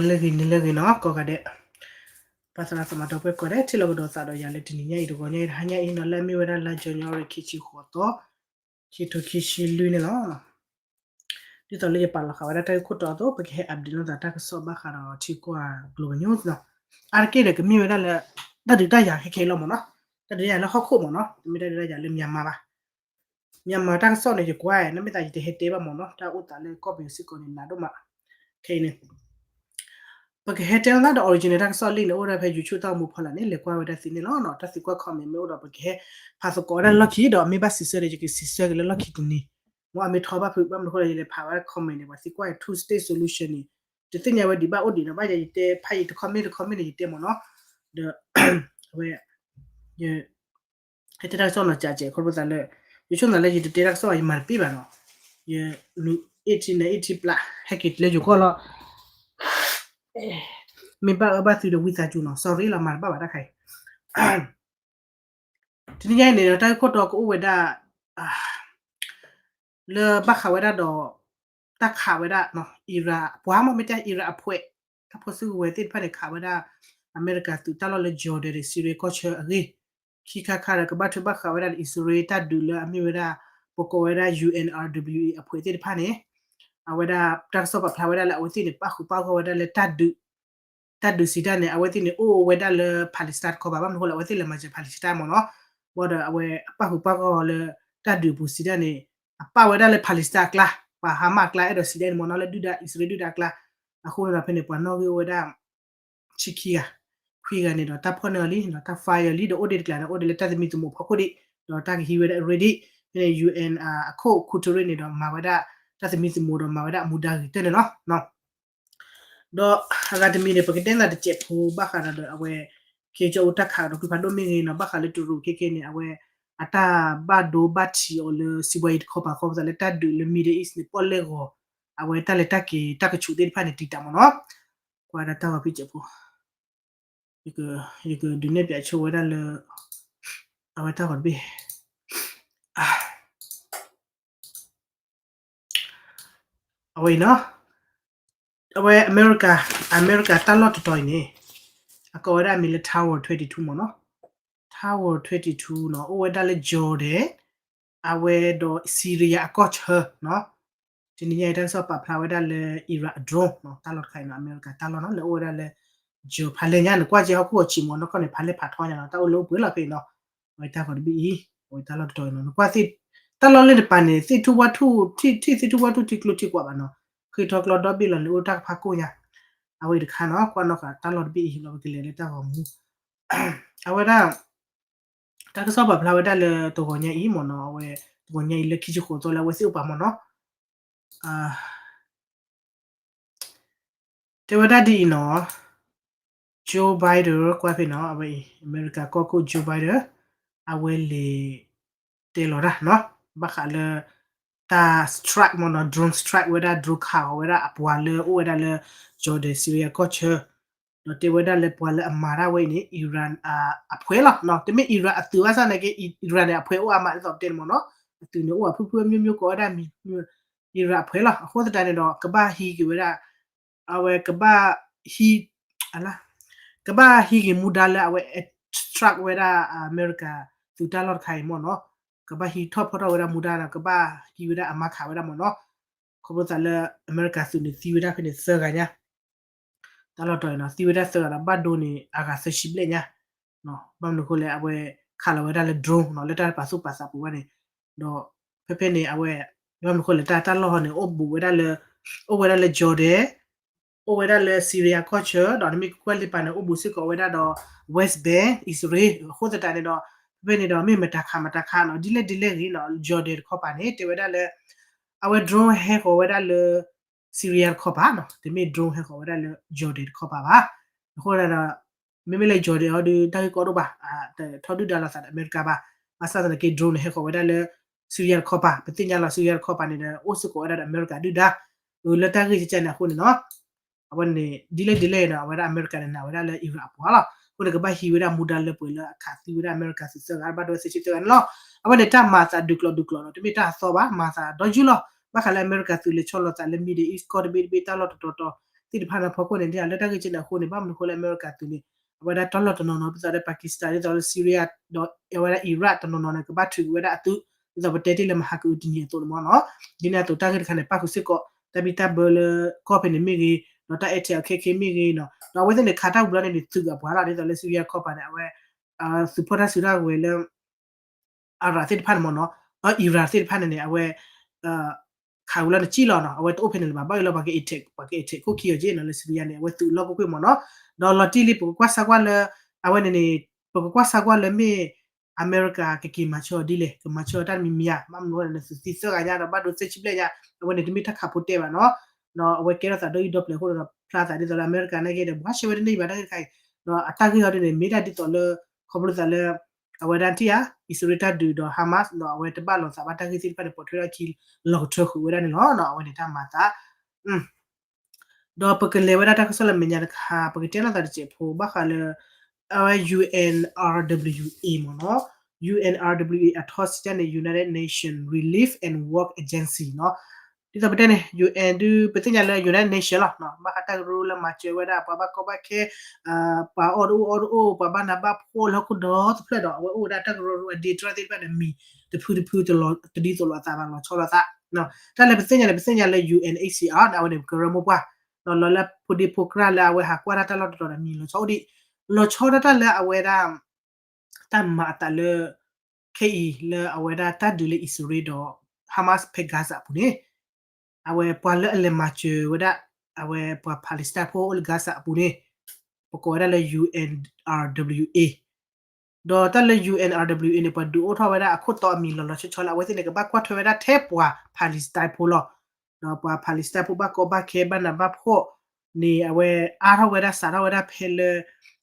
လၢဂ့ၤန့ၣ်လၢဂ့ၤနီၤ ကိးဂၤဒဲး, ပှၤသရၣ်သမါဒီပုၢ်ဝဲၢ်ကိးဂၤဒဲး ထံၣ်လိာ်ကဒီးသးဒီးယၤလၢတနံၤညါအံၤ တဂီၤညါအံၤ တဟါညါအံၤနီၤ လၢအမ့ၢ်ဝဲဒၣ်လါ January ခံဆံဃိးသီ ခံထိခံဆံလွံၢ်န့ၣ်လီၤ. ဒ်သိးလၢယပာ်လီၤဃာ်ဝဲဒၣ်တၢ်ဂ့ၢ်ခိၣ်တီအသိး ပကဟဲ update လိာ်သးတၢ်ကစီၣ်ဘၣ်ဃးဒီးထံကွၢ် global news နီၤ. အါတက့ၢ်ဒီးကမ့ၢ်ဝဲဒၣ်လၢ တၢ်ဒုးတၢ်ယၤခဲခဲအံၤလီၤမ့ၢ်နီၤ, တၢ်ဒုးတၢ်ယၤလၢဟီၣ်ခိၣ်မ့ၢ်နီၤ, တမ့ၢ်တၢ်ဒုးတၢ်ယၤလၢ Myanmar ဘၣ်. Myanmar တၢ်ကစီၣ်န့ၣ် ယကွၢ် နမ့ၢ်သးယတဟဲတဲဘၣ်မ့ၢ်နီၤ, တၢ်အိၣ်သးလၢကီၢ်ပယီၤစ့ၢ်ကီးန့ၣ် နးဒိၣ်မး ခဲအံၤန့ၣ် ပကဟဲတဲလီၤသးဒီး original တၢ်ကစီၣ်လံန့ၣ် အိၣ်ဒၣ်ဖဲ YouTube တၢ်အိၣ်မူဖီလာ်န့ၣ် လဲၤကွၢ်ဝဲဒၣ်သ့န့ၣ်လီၤ. တၢ်သံကွၢ် comment မ့ၢ်အိၣ်ဒီး ပကဟဲဖးသကိးဝဲဒၣ်လၢလီၢ်ခံ ဒီးမ့ၢ်ဘၣ်စံးဆၢဒီး ယကစံးဆၢက့ၤလၢလီၢ်ခံတနံၤ, မ့ၢ်အမ့ၢ်ထီဘၣ်ဖုး ဘၣ်မနုၤဃိလဲၣ် ယလဲၤဖးဝဲဒၣ် comment န့ၣ် ပှၤသံကွၢ် two state solution န့ၣ် တသ့ၣ်ညါဝဲဒံးဘၣ်အိၣ်ဒံးနီၤ, ဘၣ်ယဲယတဲဖးယံာ်တ comment တ comment န့ၣ် ယတဲမ့ၢ်နီၤ, ဒီး အဝဲ ယ ဟဲတဲတၢ်ကစီၣ်နီၤ ကးကဲး ခီဖျိသးလၢ ယဆိကမိၣ်သးလၢယတတဲတၢ်ကစီၣ်ဘၣ် ယမၤတပ့ၣ်ဘၣ်နီၤ, ယလူၤ eighteen န့ၣ် eighteen ပျး ဟဲက့ၤလၢယိၤကီၢ်လီၤ, မ့ၢ်ဘၣ်အၢဘၣ်သီဒီးဝံသးစူၤနီၤ sorry လီၤ မၤတဘၣ်ဘၣ်တၢ်ခါအံၤ တနံၤညါအံၤန့ၣ်ဒီး တၢ်ဂ့ၢ်ခိၣ်တီကအိၣ်ဝဲဒၣ် လၢဘၣ်ဃးဝဲဒၣ်ဒီး တၢ်ခးဝဲဒၣ် Iran ပှၤမ့ၢ်မ့ၢ်တဲ Iran အဖှဲး တၢ်ဖိစုကဝဲၤသ့ၣ်တဖၣ်န့ၣ် ခးဝဲဒၣ် အမဲရကၤသုးတၢ်လီၢ်လၢ Jordan ဒီး Syria ကီၢ်ဆၢအဂ့ၢ်, ခံခါခါဒီးကဘၣ်ထွဲဘၣ်ဃးဝဲဒၣ်လၢ အံၣ်စရ့လးတၢ်ဒုးလၢအမ့ၢ်ဝဲဒၣ် ပကိးဝဲဒၣ် UNRWA အဖှဲးသ့ၣ်တဖၣ်န့ၣ်, အဝဲဒၣ်တၢ်ကစီၣ်ပာ်ဖျါဝဲဒၣ်လၢအဝဲသ့ၣ်န့ၣ် ပၣ်ဃုာ်ပၣ်ဂီၢ်ဝဲဒၣ်လၢ တၢ်ဒုးစံးတၢ်န့ၣ် အဝဲသ့ၣ်န့ၣ် အိၣ်ဝဲဒၣ်လၢ Palestine တခီဘၣ်, ဘၣ်မနုၤဃိလဲၣ် အဝဲသ့ၣ်လဲၤမၤစၢၤ Palestine မ့ၢ်နီၤ, ဘၣ်ဒီးအဝဲအပၣ်ဃုာ်ပၣ်ဂီၢ်လၢ တၢ်ဒုးအပူၤစံးတၢ်န့ၣ် အပၣ်ဝဲဒၣ်လၢ Palestine အကျါ, ပှၤ Hamas အကျါ အဲၣ်ဒိးစံးတၢ်န့ၣ်မ့ၢ်နီၤ လၢဒုၣ်ဒါ အံၣ်စရ့လးဒုၣ်ဒါအကျါ, အဃိန့ၣ်ဒီးဖဲန့ၣ် ပှၤနီၣ်ဂံၢ်အိၣ်ဝဲဒၣ် ဆံခံဂၤ, ခွံဂၤန့ၣ်ဒီးတၢ်ဖီၣ်န့ၢ်အီၤလံ, ဒီးတၢ်ဖီၣ်န့ၢ်အီၤလံဒီး အိၣ်ဒံးတကျါန့ၣ် အိၣ်ဒံးလၢတၢ်သမံသမိးဖီခိၣ်ဒံး, ဒီးတၢ်ကဟံးဝဲဒၣ် ready, ဖဲန့ၣ် UN အခိၣ် Guterres န့ၣ်ဒီးမၤဝဲဒၣ် တၢ်သမံသမိးဒီးမၤဝဲဒၣ်အမူဒါဂ့ၤကတၢၢ်န့ၣ်လီၤ. ဒီးအဂၤတမံၤန့ၣ် ပကတဲနၤတစဲးဖိဘၣ်ဃးဒီးအဝဲ ခ့ကၠီအိၣ်တၢ်ခးဒီး ဖုဖးဒိၣ်မ့ၢ်ဂ့ၤနီၤ ဘၣ်ဃးလၢတရူးခဲခဲန့ၣ် အဝဲ အတၢ်ဘၣ်ဒိဘၣ်ထံးအီၤလၢ စံးဘှီယံၤတခီပၤဃီပသးလၢတၢ်ဒုးလၢ Middle East န့ၣ် ပီၣ်လဲၣ်ဂီၤ အဝဲတၢ်လဲၤတၢ်က့ၤတၢ်ကဆူးသ့ၣ်တဖၣ်န့ၣ် တံာ်တာ်မ့ၢ်နီၤ, ကွၢ်ဒၣ်တၢ်ဂီၤဖံးစဲးဖိ ယကဒုးနဲၣ်ပၠးဆိဝဲဒၣ်လၢ အဝဲတၢ်ဂီၤတဘ့ၣ် အဝဲအံၤနီၤ, အဝဲ အမဲရကၤ, အမဲရကၤတၢ်လီၢ်တတီၤအံၤန့ၣ် အကိးဝဲဒၣ်အမံၤလၢ Tower twenty-two မ့ၢ်နီၤ, Tower twenty-two နီၤ အိၣ်ဝဲဒၣ်လၢ Jordan အဝဲဒီး Syria အကီၢ်ဆၢနီၤ, တနံၤညါအံၤတၢ်ကစီၣ်ပာ်ဖျါဝဲဒၣ်လၢ Iran အ drone နီၤ တၢ်လီၢ်တခါအံၤနီၤ အမဲရကၤတၢ်လီၢ်နီၤ လၢအိၣ်ဝဲဒၣ်လၢ Jordan ဖးလဲၢ်ညါ နကွၢ်က့ဟီၣ်ခိၣ်အဆံးမ့ၢ်နီၤ ခီန့ၣ် ဖးလဲၢ်ဖးထီညါနီၤ တၢ်အိၣ်လၢအိၣ်ပှဲၤလီၤဖဲအံၤနီၤ, အဝဲတၢ်ဂီၤတဘ့ၣ်အံၤ အဝဲတၢ်လီၢ်တတီၤအံၤနီၤ နကွၢ် တၢ်လီၢ်လၢတပၤန့ၣ် သ့ၣ်ထူၣ်ဝၣ်ထူၣ် ထံၣ် ထံၣ်သ့ၣ်ထူၣ်ဝၣ်ထူၣ်ထံကျိထံကွာ်ဘၣ်နီၤ, ဃ့ထီကျီဒီဘ့ၣ်လီၤန့ၣ် အိၣ်တၢ်ကဖးကိၢ်ညါ, အဝဲတခါနီၤ ကွၢ်နီၣ်ဃာ်တၢ်လီၢ်တဘ့ၣ်အံၤ လီၤပကလဲၤလၢတၢ်ဂီၤမူ အဝဲဒၣ် တၢ်ကစီၣ်ပာ်ဖျါဝဲဒၣ်လၢတဂီၤညါအံၤမ့ၢ်နီၤ အဝဲ တဂီၤညါအံၤလၢခံဆံဃိးသီလၢအဝဲသ့ၣ်အိၣ်ပာ်မ့ၢ်နီၤ တဲဝဲဒၣ်ဒ်အံၤနီၤ, Joe Biden ကွၢ်ဖဲနီၤ အဝဲအံၤ အမဲရကၤကီၢ်ခိၣ် Joe Biden အဝဲလဲၤ တဲလီၤတၢ်နီၤ ဘၣ်ဃးလၢ တၢ် strike မ့ၢ်နီၤ drone strike ဝဲဒၣ် drone ခးဃီၤဝဲဒၣ်အပှၤလၢအိၣ်ဝဲဒၣ်လၢ Jordan Syria ကီၢ်ဆၢ, ဒီးတဲဝဲဒၣ်လၢပှၤလၢအမၤတၢ်ဝဲအံၤန့ၣ် Iran အဖှဲးလီၤ, တမ့ၢ် Iran အသုးဘၣ်ဆၣ်နာ်က့ Iran န့ၣ် အဖှဲးအိၣ်အါမးဒ်သိးပတဲန့ၣ်မ့ၢ်နီၤ, အသုးန့ၣ်အိၣ်အဖုၣ်ဖုၣ် မျိုးမျိုးကိးဝဲဒၣ်မံၤ Iran အဖှဲးလီၤ, အဃိသတးန့ၣ်ဒီး ကဘၣ်ဟံးက့ၤဝဲဒၣ် အဝဲကဘၣ်ဟံး ကဘၣ်ဟံးက့ၤမူဒါလၢအဝဲ strike ဝဲဒၣ်အမဲရကၤသုးတၢ်လီၢ်တခါအံၤမ့ၢ်နီၤ, ကဘၣ်ဟံးထီၣ်ဖီထီၣ်ဝဲဒၣ်မူဒါဒီး ကဘၣ်ဟံးဝဲဒၣ်အမၤခးဝဲဒၣ်မ့ၢ်နီၤ, ခီဖျိသးလၢအမဲရကၤသုးန့ၣ်သံဝဲဒၣ်ဖဲန့ၣ်သၢဂၤညါ, တၢ်လီၢ်တတီၤအံၤနီၤ သံဝဲဒၣ်သၢဂၤဒီး ဘၣ်ဒိန့ၣ်အဂၤသၢဆံဘျဲၣ်ညါ, ဘၣ်မနုၤအဃိလဲၣ် အဝဲခးလီၤဝဲဒၣ်လၢ drone နီၤ လၢတၢ်ပာ်သူၣ်ပာ်သးပူၤဘၣ်န့ၣ်, ဒီးဖဲဖဲန့ၣ် အဝဲ ဘၣ်မနုၤအဃိလဲၣ် တၢ်တၢ်လီၢ်ဟီန့ၣ် အိၣ်ဘူးဝဲဒၣ်လၢ အိၣ်ဝဲဒၣ်လၢ Jordan အိၣ်ဝဲဒၣ်လၢ Syria ကီၢ်ဆၢ ဒီးနမ့ၢ်ကွၢ်လၢပၤန့ၣ် အိၣ်ဘူးစ့ၢ်ကီးဝဲဒၣ်ဒီး West Bank အံၣ်စရ့လး အဃိသတးန့ၣ်ဒီး ဖဲဖဲန့ၣ်ဒီး မ့ၢ်မတၤခးမတၤခးနီၤ ဒ်လဲၣ်ဒ်လဲၣ်ဂ့ၤနီၤ Jordan တခီပၤန့ၣ် တဲဝဲဒၣ်လၢ အဝဲ drone ဟဲဃီၤဝဲဒၣ်လၢ Syria တခီပၤနီၤ တမ့ၢ် drone ဟဲဃီၤဝဲဒၣ်လၢ Jordan တခီပၤဘၣ်, အဃိသတးဒီး မ့မ့ၢ်လၢ Jordan အီၤဒီး တၢ်ဂ့ၢ်ကီဒိၣ်ဘၣ်, ထီဒုၣ်ဒါလိာ်သးဒီးအမဲရကၤဘၣ်, ဘၣ်ဆၣ်သနာ်က့ drone န့ၣ် ဟဲဃီၤဝဲဒၣ်လၢ Syria တခီပၤ, ပသ့ၣ်ညါလီၤ Syria တခီပၤန့ၣ်ဒီး အိၣ်စ့ၢ်ကီးဝဲဒၣ်ဒီးအမဲရကၤဒုၣ်ဒါ, လၢတၢ်ဂ့ၢ်ကကန့ၣ်အဃိန့ၣ်နီၤ, အဝဲန့ၣ် ဒ်လဲၣ်ဒ်လဲၣ်နီၤ အဝဲဒၣ်အမဲရကၤန့ၣ် နာ်ဝဲဒၣ်လၢ Iran အပှၤလီၤ, အဃိန့ၣ် ကဘၣ်ဟံးဝဲဒၣ်မူဒါလၢပှဲၤလၢအခးသံဝဲဒၣ်အမဲရကၤသုးသၢဂၤ ဘၣ်ဒိဝဲသၢဆံသၢဂၤန့ၣ်လီၤ, အဝဲန့ၣ်တၢ်မၤသးဒုးကျိၤဒုးကျိၤနီၤ တမ့ၢ်တၢ်အသီဘၣ် မၤသးဒီးယုၢ်လီၤ, ဘၣ်ဃးလၢအမဲရကၤသုးလဲၤဆီလီၤသးလၢ Middle East ကီၢ်တဘ့ၣ်တဘ့ၣ်တၢ်လီၢ်တတီၤတီၤ သ့ၣ်တဖၣ်န့ၣ်အဖီခိၣ်န့ၣ် ဒ်လၢတၢ်ဂ့ၢ်ကဲန့ၣ်အဃိန့ၣ် ဘၣ်မနုၤအဃိလၢအမဲရကၤသုးန့ၣ် အဝဲဒၣ်တီလီၢ်တနီၤနီၤ ဒ်သိးဒီး Pakistan ဒ်သိးလၢ Syria ဒီးအဝဲဒၣ် Iraq တနီၤနီၤန့ၣ် ကဘၣ်ထုးက့ၤဝဲဒၣ်အသုး ဒ်သိးပတဲတ့ၢ်လၢ မဟာက အူတနံၤ အသိးန့ၣ်မ့ၢ်နီၤ. ဒ်န့ၣ်အသိးတၢ်ဂ့ၢ်တခါန့ၣ် ပၣ်ဃုာ်စ့ၢ်ကီး တၢ်ဘံၣ်တၢ်ဘၢလၢကီၢ်ဖဲန့ၣ်မ့ၢ်ဂ့ၤ ဒီးတၢ်အဲၣ်ထဲးအီၤခဲခဲမ့ၢ်ဂ့ၤနီၤ ဒီးအဝဲသ့ၣ်န့ၣ် ခးတၢ်ဝံၤလီၤန့ၣ် သုးအပှၤလီၤ ဒ်သိးလၢ Syria ကီၢ်ပၤန့ၣ် အဝဲ သုးဖီၣ်တၢ်စုတၢ်ဝဲၤလၢ Iraq သ့ၣ်တဖၣ်န့ၣ်မ့ၢ်နီၤ ဒီး Iran သ့ၣ်တဖၣ်န့ၣ်န့ၣ် အဝဲ ခးဝံၤလီၤန့ၣ်ကံၣ်လီၤနီၤ အဝဲတအိၣ်ဖဲန့ၣ်လၢၤဘၣ် ဘၣ်အံၤလၢပှၤက attack ပှၤက attack ခိၣ်ခံအီၤက့နီၤ လၢ Syria န့ၣ် အဝဲသုးလီၢ်ခိၣ်ကွ့ၢ်မ့ၢ်နီၤ. ဒီးလီၤတံၢ်လံ ပကကွၢ်ဆၢကွၢ်လၢ အဝဲန့ၣ်န့ၣ် ပကကွၢ်ဆၢကွၢ်လၢမ့ၢ် အမဲရကၤကက့ၤမၤစၢၤအီၤဒ်လဲၣ် ကမၤစၢၤအီၤတၢ်တမံၤမံၤဧါ ဘၣ်မနုၤအဃိန့ၣ် သုးသံသၢဂၤညါဒီးဘၣ်ဒိသၢဆံဘျဲၣ်ညါ အဝဲန့ၣ်တမ့ၢ်တၢ်ခးဖိတဲဘၣ်နီၤ. ဒီးအဝဲကဲထီၣ်သးဒီးအံၤဒီပျဲၤအဃိဒီး ဖျါသးဒ်သိးလၢအမဲရကၤနာ်က့ဒီး ဘှါရှဲဝဲတန့ၢ်ဘၣ်တၢ်ဂ့ၢ်တခါအံၤ ဒီးအတၢ်ဂ့ၢ်အီၤဒ်န့ၣ် မ့ၢ်ဒၣ်ဒ်သိးလၢ ခီဖျိသးလၢ အဝဲဒၣ်ထံၣ်ဧါ အံၣ်စရ့လးတၢ်ဒုးဒီး Hamas ဒီးအဝဲတဘၣ်လိာ်သးဘၣ်တၢ်ဂ့ၢ်သ့ၣ်တဖၣ်န့ၣ် ပိာ်ထွဲထီၣ်အခံ လီၤကထၢဃုာ်ဝဲဒၣ်န့ၣ်လီၤ. အဝဲန့ၣ်တၢ်မၤသး ဒီးပကလဲၤဝဲဒၣ်တၢ်ကစီၣ်လၢမဲာ်ညါတခါ ပကတဲလိာ်သးတစဲးဖိ ဘၣ်ဃးလၢ အဝဲ ယူၣ်အဲၣ်အၣ်ဒဘျုးယူၣ်အ့ မ့ၢ်နီၤ ယူၣ်အဲၣ်အၣ်ဒဘျုးအ့ အထီစံးတၢ်န့ၣ် United Nation Relief and Work Agency နီၤ ဒ်သိးပတဲန့ၣ် ယူၣ်အဲၣ် ဒုးပသ့ၣ်ညါလၢ United Nation လီၤ ဘၣ်ဃးတၢ်ကရၢလၢမၤစၢၤဝဲဒၣ် ပှၤဘၣ်ကီဘၣ်ခဲ ပှၤအီၣ်တအိၣ်အီတအိၣ် ပှၤဘၣ်နးဘၣ်ဖှီၣ်လၢဟီၣ်ခိၣ်ဒီတဖျၢၣ်ဒီး အဝဲအိၣ်ဝဲဒၣ်တၢ်ကရၢကရိအဒ့တြၢ်သ့ၣ်တဖၣ်န့ၣ် မံၤတဖုတဖုတဒ်သိးလိာ်အသးဘၣ် လီၤဆီလိာ်သး တၢ်လၢပသ့ၣ်ညါန့ၣ် ပသ့ၣ်ညါလၢ ယူၣ်အဲၣ်အ့ၣ်စံၣ်အါ အဝဲန့ၣ် ကရၢမိၢ်ပှၢ် ဒီးလီၤလၢဖိဒ့ဖိကြၢ်လၢအဝဲဟးကွၢ်တၢ်တၢ်လီၢ်တတီၤဒီးမံၤလီၤဆီအိၣ်ဒံး လီၤဆီဒၣ်တၢ်လၢအဝဲဒၣ် တၢ်မၤအသးလၢ ခဲအံၤလၢအဝဲဒၣ်တၢ်ဒုးလၢအံၣ်စရ့လးဒီး Hamas ဖဲ Gaza အပူၤန့ၣ် အဝဲပှၤလၢအလဲၤမၤစၢၤဝဲဒၣ် အဝဲပှၤ Palestine ဖိအိၣ်လၢ Gaza အပူၤန့ၣ် ပကိးဝဲဒၣ်လၢ ယူၣ်အဲၣ်အၣ်ဒဘျူးအ့ ဒီးတၢ်လၢ ယူၣ်အဲၣ်အၣ်ဒဘျူးအ့ န့ၣ် ပှၤဒုးအိၣ်ထီၣ်ဝဲဒၣ်အခိၣ်တီအမံၤလီၤလီၤဆီဆီလၢ အဝဲသ့ၣ်န့ၣ် ကဘၣ်ကွၢ်ထွဲဝဲဒၣ်ထဲပှၤ Palestine ဖိလီၤ. ဒီးပှၤ Palestine ဖိဘၣ်ကီဘၣ်ခဲ ဘၣ်နးဘၣ်ဖှီၣ်န့ၣ် အဝဲအါထီၣ်ဝဲဒၣ်စးထီၣ်ဝဲဒၣ်ဖဲလၢ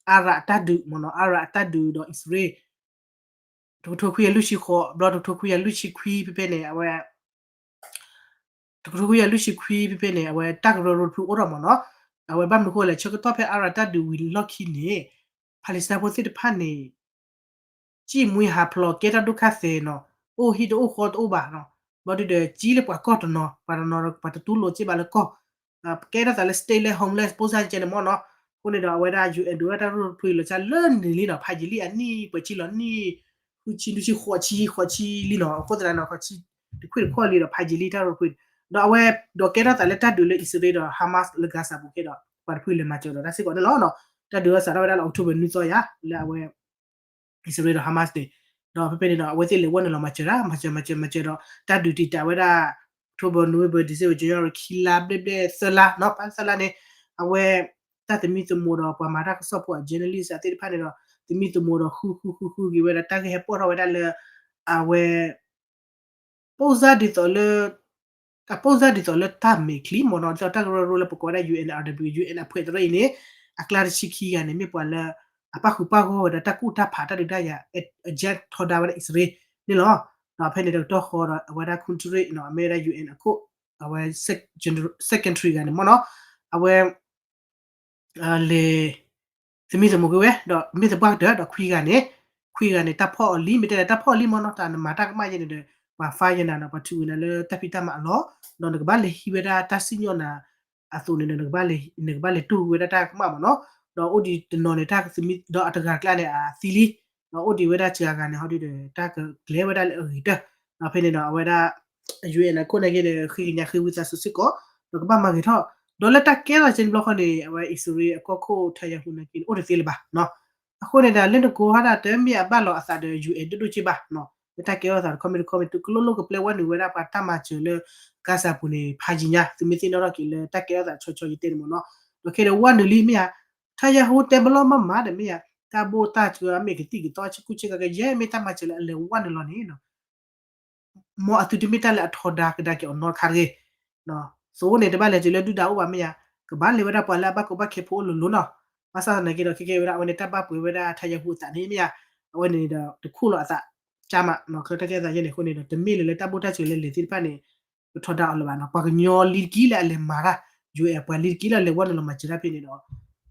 အါရးအတၢ်ဒုးမ့ၢ်နီၤ အါရးအတၢ်ဒုးဒီးအံၣ်စရ့လး တကထိခွံကယၤလွံၢ်ဆံဃိး ဘျီတကထိခွံကယၤလွံၢ်ဆံခွံ ဖဲဖဲန့ၣ် အဝဲ တကထိခွံကယၤလွံၢ်ဆံခွံ ဖဲဖဲန့ၣ် အဝဲတၢ်ကရၢကရိတဖုအိၣ်ထီၣ်မ့ၢ်နီၤ. အဝဲဘၣ်မနုၤဃိလဲၣ် ဆၢကတီၢ်ဖဲအါရးတၢ်ဒုးဝံၤလီၢ်ခံန့ၣ် Palestine ဖိသ့ၣ်တဖၣ်န့ၣ် ကံၣ်မှံဟးဖျိး ကဲတၢ်ဒိၣ်ခါသဲးနီၤ အိၣ်ဟံၣ်တအိၣ်ဃီတအိၣ်ဘၣ်နီၤ. ဘျီဒုဒီးကံၣ်လၢပှၤကီၢ်တနီၤ ပှၤတနီၤဒီးပှၤတတူၢ်လိာ်စ့ၢ်ဘၣ်လၢကီၢ် ကဲထီၣ်သးလၢ state လၢ homeless ဖိစၢ်ကဲန့ၣ်မ့ၢ်နီၤ. အဃိန့ၣ်ဒီးအဝဲဒၣ် ယူၣ်အဲၣ် ဒုးဝဲဒၣ်တၢ်ကရၢကရိတဖုအံၤလီၤဆီလၢနုာ်လံနီၤ ဖးယံာ်လံအနံၣ်ပှဲၤဆံလီၤ နံၣ်ဃုဆံနွံဆံဃိးဆံဃိးဆံလံနီၤ အဃိသတးနီၤ ဃိးဆံတခွံတခီၣ်လံဒီး ဖးယံာ်လံတၢ်ကရၢကရိတဖုအံၤ ဒီးအဝဲ ဒီးကဲထီၣ်သးလၢတၢ်ဒုးလၢအံၣ်စရ့လးဒီး Hamas လၢ Gaza ပူၤကဲဒီး ပှၤတဖုလဲၤမၤစၢၤဒီးတၢ်စ့ၢ်ကီးန့ၣ်လီၤ. တၢ်ဒုးအစးထီၣ်ဝဲဒၣ်လၢ October နွံသီယၤ လၢအဝဲ အံၣ်စရ့လးဒီး Hamas န့ၣ် ဒီးဖဲဖဲန့ၣ်ဒီး အဝဲသ့ၣ်လဲၤဝဲနုာ်လီၤမၤစၢၤတၢ် မၤစၢၤမၤစၢၤမၤစၢၤဒီး တၢ်ဒုးတံာ်တာ်ဝဲဒၣ် October November December January ခံလါဘျဲၣ်ဘျဲၣ်သၢလါနီၤ ဖဲသၢလါန့ၣ် အဝဲ တၢ်သမံသမိးဒီးပှၤမၤတၢ်ကစီၣ်ဖိအ journalist သ့ၣ်တဖၣ်န့ၣ်ဒီး သမံသမိးဒီးဃုဃုဃုဃုက့ၤဝဲဒၣ် တၢ်ဂ့ၢ်ဟဲပိာ်ထီၣ်ဝဲဒၣ်လၢ အဝဲ ပိၢ်စၢ်ဒ်သိးလၢ အပိၢ်စၢ်ဒ်သိးလၢတၢ်မဲာ်ချံမ့ၢ်နီၤ ဒ်သိးတၢ်ကရၢကရိလၢပကိးဝဲဒၣ် ယူၣ်အဲၣ်အၣ်ဒဘျူးအ့ ယူၣ်အဲၣ်အဖှဲးတရၢအံၤန့ၣ် အကျါတဆံခံဂၤန့ၣ် မ့ၢ်ပှၤလၢ အပၣ်ဃုာ်ပၣ်ဂီၢ်ဝဲဒီးတၢ်ကူၣ်တၢ်ဖးတၢ်ဒုးတၢ်ယၤ agent ထီဒါဝဲဒၣ်အံၣ်စရ့လးန့ၣ်လီၤ. ဒီးဖဲန့ၣ်တကတီၢ်ဃီဒီး အဝဲဒၣ် ခုၣ်ထရ့ၣ်နီၤ အမ့ၢ်ဝဲဒၣ် ယူၣ်အဲၣ်အခိၣ် အဝဲ secretary ဂၤန့ၣ်မ့ၢ်နီၤ အဝဲ လဲၤ သမံသမိးက့ၤဝဲ ဒီးမ့ၢ်သပှၢ်ကတၢၢ်ဒီးခွံဂၤန့ၣ် ခွံဂၤန့ၣ် တၢ်ဖီၣ်အီၤလံ မ့ၢ်တဲလဲၣ် တၢ်ဖီၣ်အီၤလံမ့ၢ်နီၤ တၢ်နမၤတၢ်ကမၣ်ယဲန့ၣ်ဒီး ပှၤဖးယဲနၤဒီး ပှၤထုးဝဲနၤလၢတၢ်ဖံးတၢ်မၤအလီၢ် ဒီးနကဘၣ်လဲၤဟံးဝဲဒၣ်တၢ်စံၣ်ညီၣ်နၤ အသိးန့ၣ်ဒီး နကဘၣ်လဲၤတူၢ်ဝဲဒၣ်တၢ်ကမၣ်မ့ၢ်နီၤ ဒီးအိၣ်ဒံးတနီၤန့ၣ် တၢ်သမံ ဒီးအတဂၤကျါန့ၣ် အသံလံ ဒီးအိၣ်ဒံးဝဲဒၣ်စှၤဂၤန့ၣ် ဟီဒုဒီး တၢ်ကကျဲၤဝဲဒၣ်လၢအဂ့ၤကတၢၢ် ဒီးဖဲန့ၣ်ဒီး အဝဲဒၣ် ယူၣ်အဲၣ်အခိၣ်နာ်က့ဒီး ဃ့ကညးဃ့ဝံသးစူၤစ့ၢ်ကီး ဒီးကဘၣ်မၤဂ့ၤထီၣ် ဒီးလၢတၢ်ကဲထီၣ်စ့ၢ်ကီးတဘျီဃီန့ၣ် အဝဲအံၣ်စရ့လးအကီၢ်ခိၣ် ထါယၤဟူးနာ်က့န့ၣ် အိၣ်တသ့လၢၤဘၣ်နီၤ အဃိန့ၣ်ဒီး လၢနကိးဟီဒၣ်တမ့ၢ်အဘၣ်လီၤအသးဒီး ယူၣ်အဲၣ် ဒိၣ်ဒိၣ်က့ဘၣ်နီၤ လၢတၢ်ကဲထီၣ်သးတခီမ့ၢ်တခီမ့ၢ် တကျိလိာ်ကပျဲဝဲနုာ်ဝဲဒၣ်ပှၤတၢ်မၤစၢၤလၢ ကါစၢ်ပူၤန့ၣ် ဖးယံာ်ညါ သုမ့ၢ်သ့ၣ်နီၣ်ထီၣ်က့ၤလၢတၢ်ကဲထီၣ်သးဆီဆီယတဲန့ၣ်မ့ၢ်နီၤ ဒီးခဲဒီးဝဲနုာ်လံမ့ၢ်ဧါ ထါယၤဟူးတဲဘၣ်လီၤမးမးဒီးမ့ၢ်ဧါ တၢ်ဘိၣ်တၢ်စၢၤအမ့ၢ်ကသံၣ်ကသီဆ့ကူဆ့ကၤကယဲၢ်မ့ၢ်တၢ်မၤစၢၤလၢအလဲၤဝဲနုာ်လီၤန့ၣ် မ်အသုတမ့ၢ်တၢ်လၢအထီဒါကဒါက့ၤအီၤနီတခါတဂ့ၤ. သိးန့ၣ် တဘၣ်လဲၤတုၤလၢဒုၣ်ဒါအိၣ်ဘၣ်မ့ၢ်ဧါ, ကဘၣ်လဲၤဝဲဒၣ်ပှၤလၢအဘၣ်ကီဘၣ်ခဲဖိအိၣ်လိၤလိၤနီၤ. ဘၣ်ဆၣ်သနာ်က့ဒီး ခဲကဲဝဲဒၣ် အဝဲန့ၣ်တၢ်ဘၣ်ပှ့ၤဝဲဒၣ်ထါယၤဟူးအသးန့ၣ်မ့ၢ်ဧါ, အဝဲန့ၣ်ဒီးတခူၣ်လီၤအသး, ကၢ်မး နီၢ်ချၢတၢ်ကဲထီၣ်သးယဲၢ်န့ၣ်အဃိန့ၣ်ဒီး တမ့ၢ်လၢလၢတၢ်ဘိၣ်တၢ်စၢၤလၢလဲၤသ့ၣ်တဖၣ်န့ၣ် ကထီဒါအီၤလၢၤဘၣ်နီၤ. ပှၤကညီလံတက့ၢ်လၢအလဲၤမၤတၢ်, ယိၤအဲၣ်ပှၤလံတက့ၢ်လၢအလဲၤဝဲနုာ်လီၤမၤစၢၤတၢ်ဖဲန့ၣ်ဒီး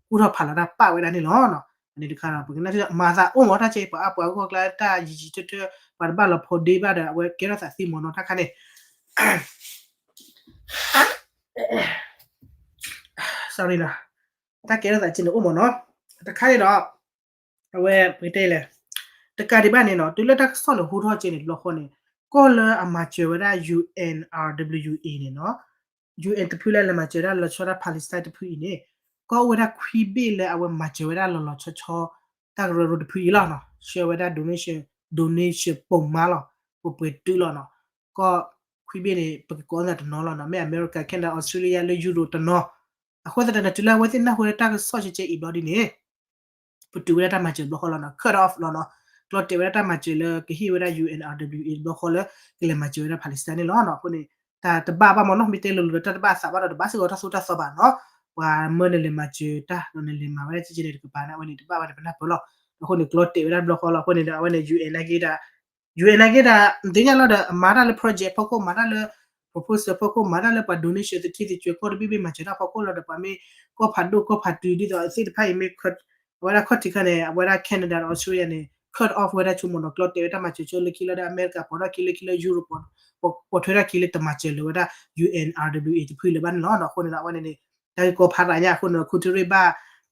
ကူၣ်ထီၣ်ဖးလီၤတၢ်ပာ်ဝဲဒၣ်န့ၣ်လီၤ. အန့ၣ်တခါဒီး ပကနၣ် မၤသးအိၣ်မးတၢ်ဆဲး ပှၤအါပှၤဂီၢ်ကျါတၢ်ယံာ်ယံာ်ထၢထၢ ပှၤတဘၣ်လီၤဖိးဒ့ဘၣ်ဒီး အဝဲကဲထီၣ်သးသ့မ့ၢ်နီၤ တၢ်ခါန့ၣ် sorry နီၤ, တၢ်ကဲထီၣ်သးကဲန့ၣ်အိၣ်မ့ၢ်နီၤ, တခါန့ၣ်ဒီး အဝဲပကတဲလဲၣ်, တကးဒံးဘၣ်န့ၣ်နီၤ, တုၤလၢတၢ်ကစီၣ်န့ၣ်ဟူထီၣ်ကဲန့ၣ်တဘျီဃီန့ၣ်, ကီၢ်လၢအမၤစၢၤဝဲဒၣ် U N R W A န့ၣ်နီၤ, U N တဖုလၢလဲၤမၤစၢၤဒၣ်လီၤဆီဒၣ် Palestine တဖုအံၤန့ၣ်, ကီၢ်အိၣ်ဝဲဒၣ်ခွံဘ့ၣ်လၢအဝဲမၤစၢၤဝဲဒၣ်လီၤလီၤဆီဆီ တၢ်ကရၢကရိတဖုအံၤလီၤနီၤ, ဆှၢဝဲဒၣ် donation, donation ပိာ်မါလီၤ, ပပှဲၤတုလီၤနီၤ, ကီၢ်ခွံဘ့ၣ်န့ၣ် ပကကိးသးတနီၤလီၤနီၤ, မ့ၢ် America, Canada, Australia လၢ Europe တနီၤ, အဃိသတးန့ၣ် တုၤလၢအဝဲသ့ၣ်နၢ်ဟူဝဲဒၣ်တၢ်ကစီၣ်ကဲကဲအံၤဘျီဒ်န့ၣ် ပတုာ်ဝဲဒၣ်တၢ်မၤစၢၤတဘျီဃီလီၤနီၤ, cut off လီၤနီၤ, ကျီတဲာ်ဝဲဒၣ်တၢ်မၤစၢၤလၢကဟ့ၣ်ဝဲဒၣ် U N R W A တဘျီဃီလၢ ကလဲၤမၤစၢၤဝဲဒၣ် Palestine န့ၣ်လီၤနီၤ, အဃိန့ၣ် တၢ်တဘၣ်ဘၣ်မ့ၢ်နီၤ, မ့ၢ်တဲလိၤလိၤဒီးတၢ်တဘၣ်အသးဘၣ်ဒီး တဘၣ်စ့ၢ်ကီးတၢ်သိၣ်တၢ်သီဘၣ်နီၤ, ပှၤမၢနလဲၤမၤစၢၤတၢ်ဒီးနလဲၤမၤဝဲဒၣ်ကဲကဲန့ၣ်တကပၤန့ၣ် အဝဲန့ၣ်တဘၣ်ဘၣ်န့ၣ် ပနၢ်ပၢၢ်လီၤ, အဃိန့ၣ် ကျီတဲာ်ဝဲဒၣ်တဘျီဃီလီၤ, အဃိန့ၣ်ဒီး အဝဲန့ၣ် U N နာ်က့ဒီး U N နာ်က့ဒီး နသ့ၣ်ညါလီၤဒီး အမၤတၢ်လၢ project ဖီခိၣ် မၤတၢ်လၢ proposal ဖီခိၣ် မၤတၢ်လၢပှၤ donation သထံသကၠွဲၤကီၢ်တဘ့ၣ်ဘ့ၣ်မၤစၢၤတၢ်ဖီခိၣ်လီၤဒီး ပှၤမ့ၢ်ကီၢ်ဖးဒိၣ်ကီၢ်ဖးတုၤဒ်သိးသ့ၣ်တဖၣ်အံၤမ့ၢ် အဝဲဒၣ်ခီၣ်ထံးခါန့ၣ် အဝဲဒၣ် Canada ဒီး Australia န့ၣ် cut off ဝဲဒၣ်ဆိကမိၣ်နီၤ, ကျီတဲာ်ဝဲတၢ်မၤစၢၤဆိလၢခံလီၤဒီး အမဲရကၤပိာ်ထီၣ်ခံလၢခံလၢ Europe ပိာ်ထွဲထီၣ်ခံလၢတမၤစၢၤလၢၤဝဲဒၣ် U N R W A တဖုလၢၤဘၣ်န့ၣ်လီၤနီၤ, အဃိန့ၣ်ဒီး အဝဲန့ၣ်န့ၣ် တၢ်ဂ့ၢ်ကီဖးသးညါအဃိန့ၣ်ဒီး ခူတရ့ၣ်ဘၣ်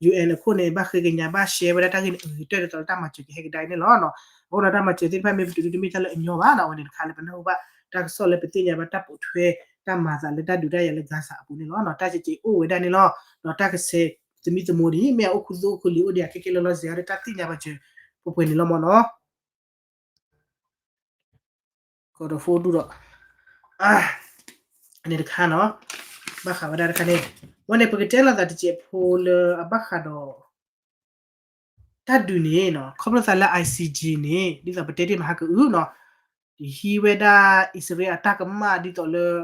U N အခိၣ်န့ၣ် ဘၣ်ဃ့ကညးဘၣ် share ဝဲဒၣ်တၢ်ဂ့ၢ်န့ၣ် အဂ့ၤကတၢၢ်ဒ်သိးလၢတၢ်မၤစၢၤကဟဲကဒါအံၤန့ၣ်လီၤနီၤ, အဃိန့ၣ်ဒီးတၢ်မၤစၢၤသ့ၣ်တဖၣ်မ့ၢ်ပတုာ်ဒုတမ့ၢ်တၢ်လၢအညီဘၣ်နီၤ, အဝဲန့ၣ်တခါလၢပနၢ်ဟူဘၣ် တၢ်ကစီၣ်လၢပသ့ၣ်ညါဘၣ်တၢ်ပိာ်ထွဲ တၢ်မၤသးလၢတၢ်ဒုးတၢ်ယၤလၢ Gaza အပူၤန့ၣ်လီၤနီၤ, တၢ်ကက့ၤအိၣ်ဝဲဒၣ်န့ၣ်လီၤ, ဒီးတၢ်ကဆဲးသမံသမိးဒ် မ့ၢ်အအိၣ်ခူသူၣ်အိၣ်ခူလံၤအိၣ်ဒံးအခဲကဲလၢလီၤစဲၤအီၤဒီးတၢ်သ့ၣ်ညါဘၣ်စၢၤ ပှဲၤပှဲၤန့ၣ်လီၤမ့ၢ်နီၤ ကီးဒီးဖိဒူၣ်ဒီး န့ၣ်တခါနီၤ, ဘၣ်ဃးဝဲဒၣ်တခါန့ၣ်, ဝဲန့ၣ် ပကတဲလိာ်သးတစဲးဖိလၢအဘၣ်ဃးဒီး တၢ်ဒုးန့ၣ်နီၤ, ခီဖျိသးလၢ I C J န့ၣ် ဒ်သိးပတဲတ့ၢ်မဟါကအုနီၤ, ဟံးဝဲဒၣ်အံၣ်စရ့လးအတၢ်ကမၣ်ဒ်သိးလၢ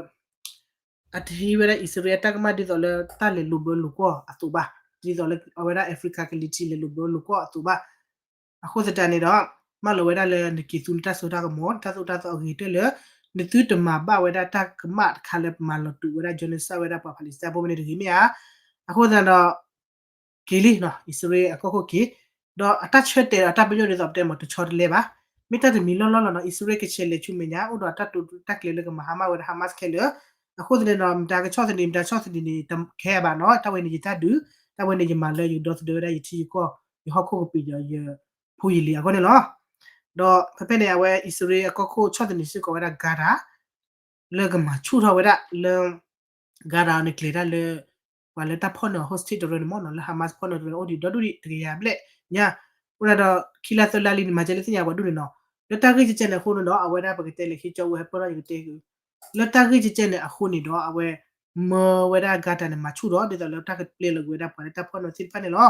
အတဟံးဝဲဒၣ်အံၣ်စရ့လးအတၢ်ကမၣ်ဒ်သိးလၢ တၢ်လဲၤလိာ်ဘၢလိာ်ကွီၢ်အသိးဘၣ်, ဒ်သိးလၢအဝဲဒၣ် Africa ကလံၤထံးလဲၤလိာ်ဘၢလိာ်ကွီၢ်အသိးဘၣ်, အဃိသတးန့ၣ်ဒီး မၢလီၤဝဲဒၣ်လၢနက့ၤသူနတၢ်စိတၢ်ကမီၤ နတၢ်သိၣ်တၢ်သီအဂ့ၤကတၢၢ်လၢ နသုတမၤဘၣ်ဝဲဒၣ်တၢ်ကမၣ်တခါလၢပမၤလီၤတူာ်ဝဲဒၣ် genocide ဝဲဒၣ်ပှၤ Palestine ဖိန့ၣ်တဂ့ၤမ့ၢ်ဧါ, အဃိသတးဒီး က့ၤလံနီၤ အံၣ်စရ့လးအကီၢ်ခိၣ်က့ၤ, ဒီးအတၢ်ဆၢတဲာ်ဒီးအတၢ်ပညိၣ်ဒ်သိးပတဲမ့ၢ်တဆီတလဲဘၣ်, မ့ၢ်တၢ်တမံၤလီၢ်လီၢ်လီၤနီၤ, အံၣ်စရ့လးကဆဲးလဲၤဆူမဲာ်ညါ အိၣ်ဒီးအတၢ်တိာ်တၢ်ကျဲၤလၢကမၤဟါမၢ်ဝဲဒၣ် Hamas ခဲလၢာ်, အဃိသတးန့ၣ်ဒီး မတၤကဆီၣ်သနံး မတၤဆီၣ်သနံးန့ၣ် တခဲဘၣ်နီၤ, တၢ်ဝဲန့ၣ်ယတၢ်ဒုး, တၢ်ဝဲန့ၣ်ယမၤလၢယကဒီသဒၢဝဲဒၣ်ယထံယကီၢ် ယဟီၣ်ခိၣ်ကပံာ်ဒီးယဖိယလံၤအဂီၢ်န့ၣ်လီၤ. ဒီးဖဲဖဲန့ၣ် အဝဲအံၣ်စရ့လးအကီၢ်ခိၣ်ဆီၣ်သနံးစ့ၢ်ကီးဝဲဒၣ် Gaza လၢကမၤဆူၣ်ထီၣ်ဝဲဒၣ်လၢ Gaza န့ၣ်ကျဲၤတၢ်လၢ ပှၤလၢတၢ်ဖီၣ်န့ၢ်အ hostage တရၢန့ၣ်မ့ၢ်နီၤ, လၢ Hamas ဖီၣ်န့ၢ်တရၢန့ၣ် အိၣ်ဒံးဒီဒူၣ်ဒံးတကယၤဘျဲၣ်ညါ, အိၣ်ဒၣ်ဒီးခံလါသၢလါလံန့ၣ် မၤကဲလၢသ့ၣ်ညါပှၤဒူၣ်န့ၣ်နီၤ, လၢတၢ်ဂ့ၢ်ကဲကဲန့ၣ်အဃိန့ၣ်ဒီး အဝဲဒၣ်ပကတဲလဲၤခ့ကၠီအူဟဲပၢၢ်ထီၣ်ယကတဲ လၢတၢ်ဂ့ၢ်ကဲကဲန့ၣ်အဃိန့ၣ်ဒီး အဝဲမၢဝဲဒၣ် Gaza န့ၣ် မၤဆူၣ်ထီၣ်ဒ်သိးလၢတၢ်ကပျဲလီၤကွံာ်ဝဲဒၣ်ပှၤလၢတၢ်ဖီၣ်န့ၢ်သ့ၣ်တဖၣ်န့ၣ်လီၤ.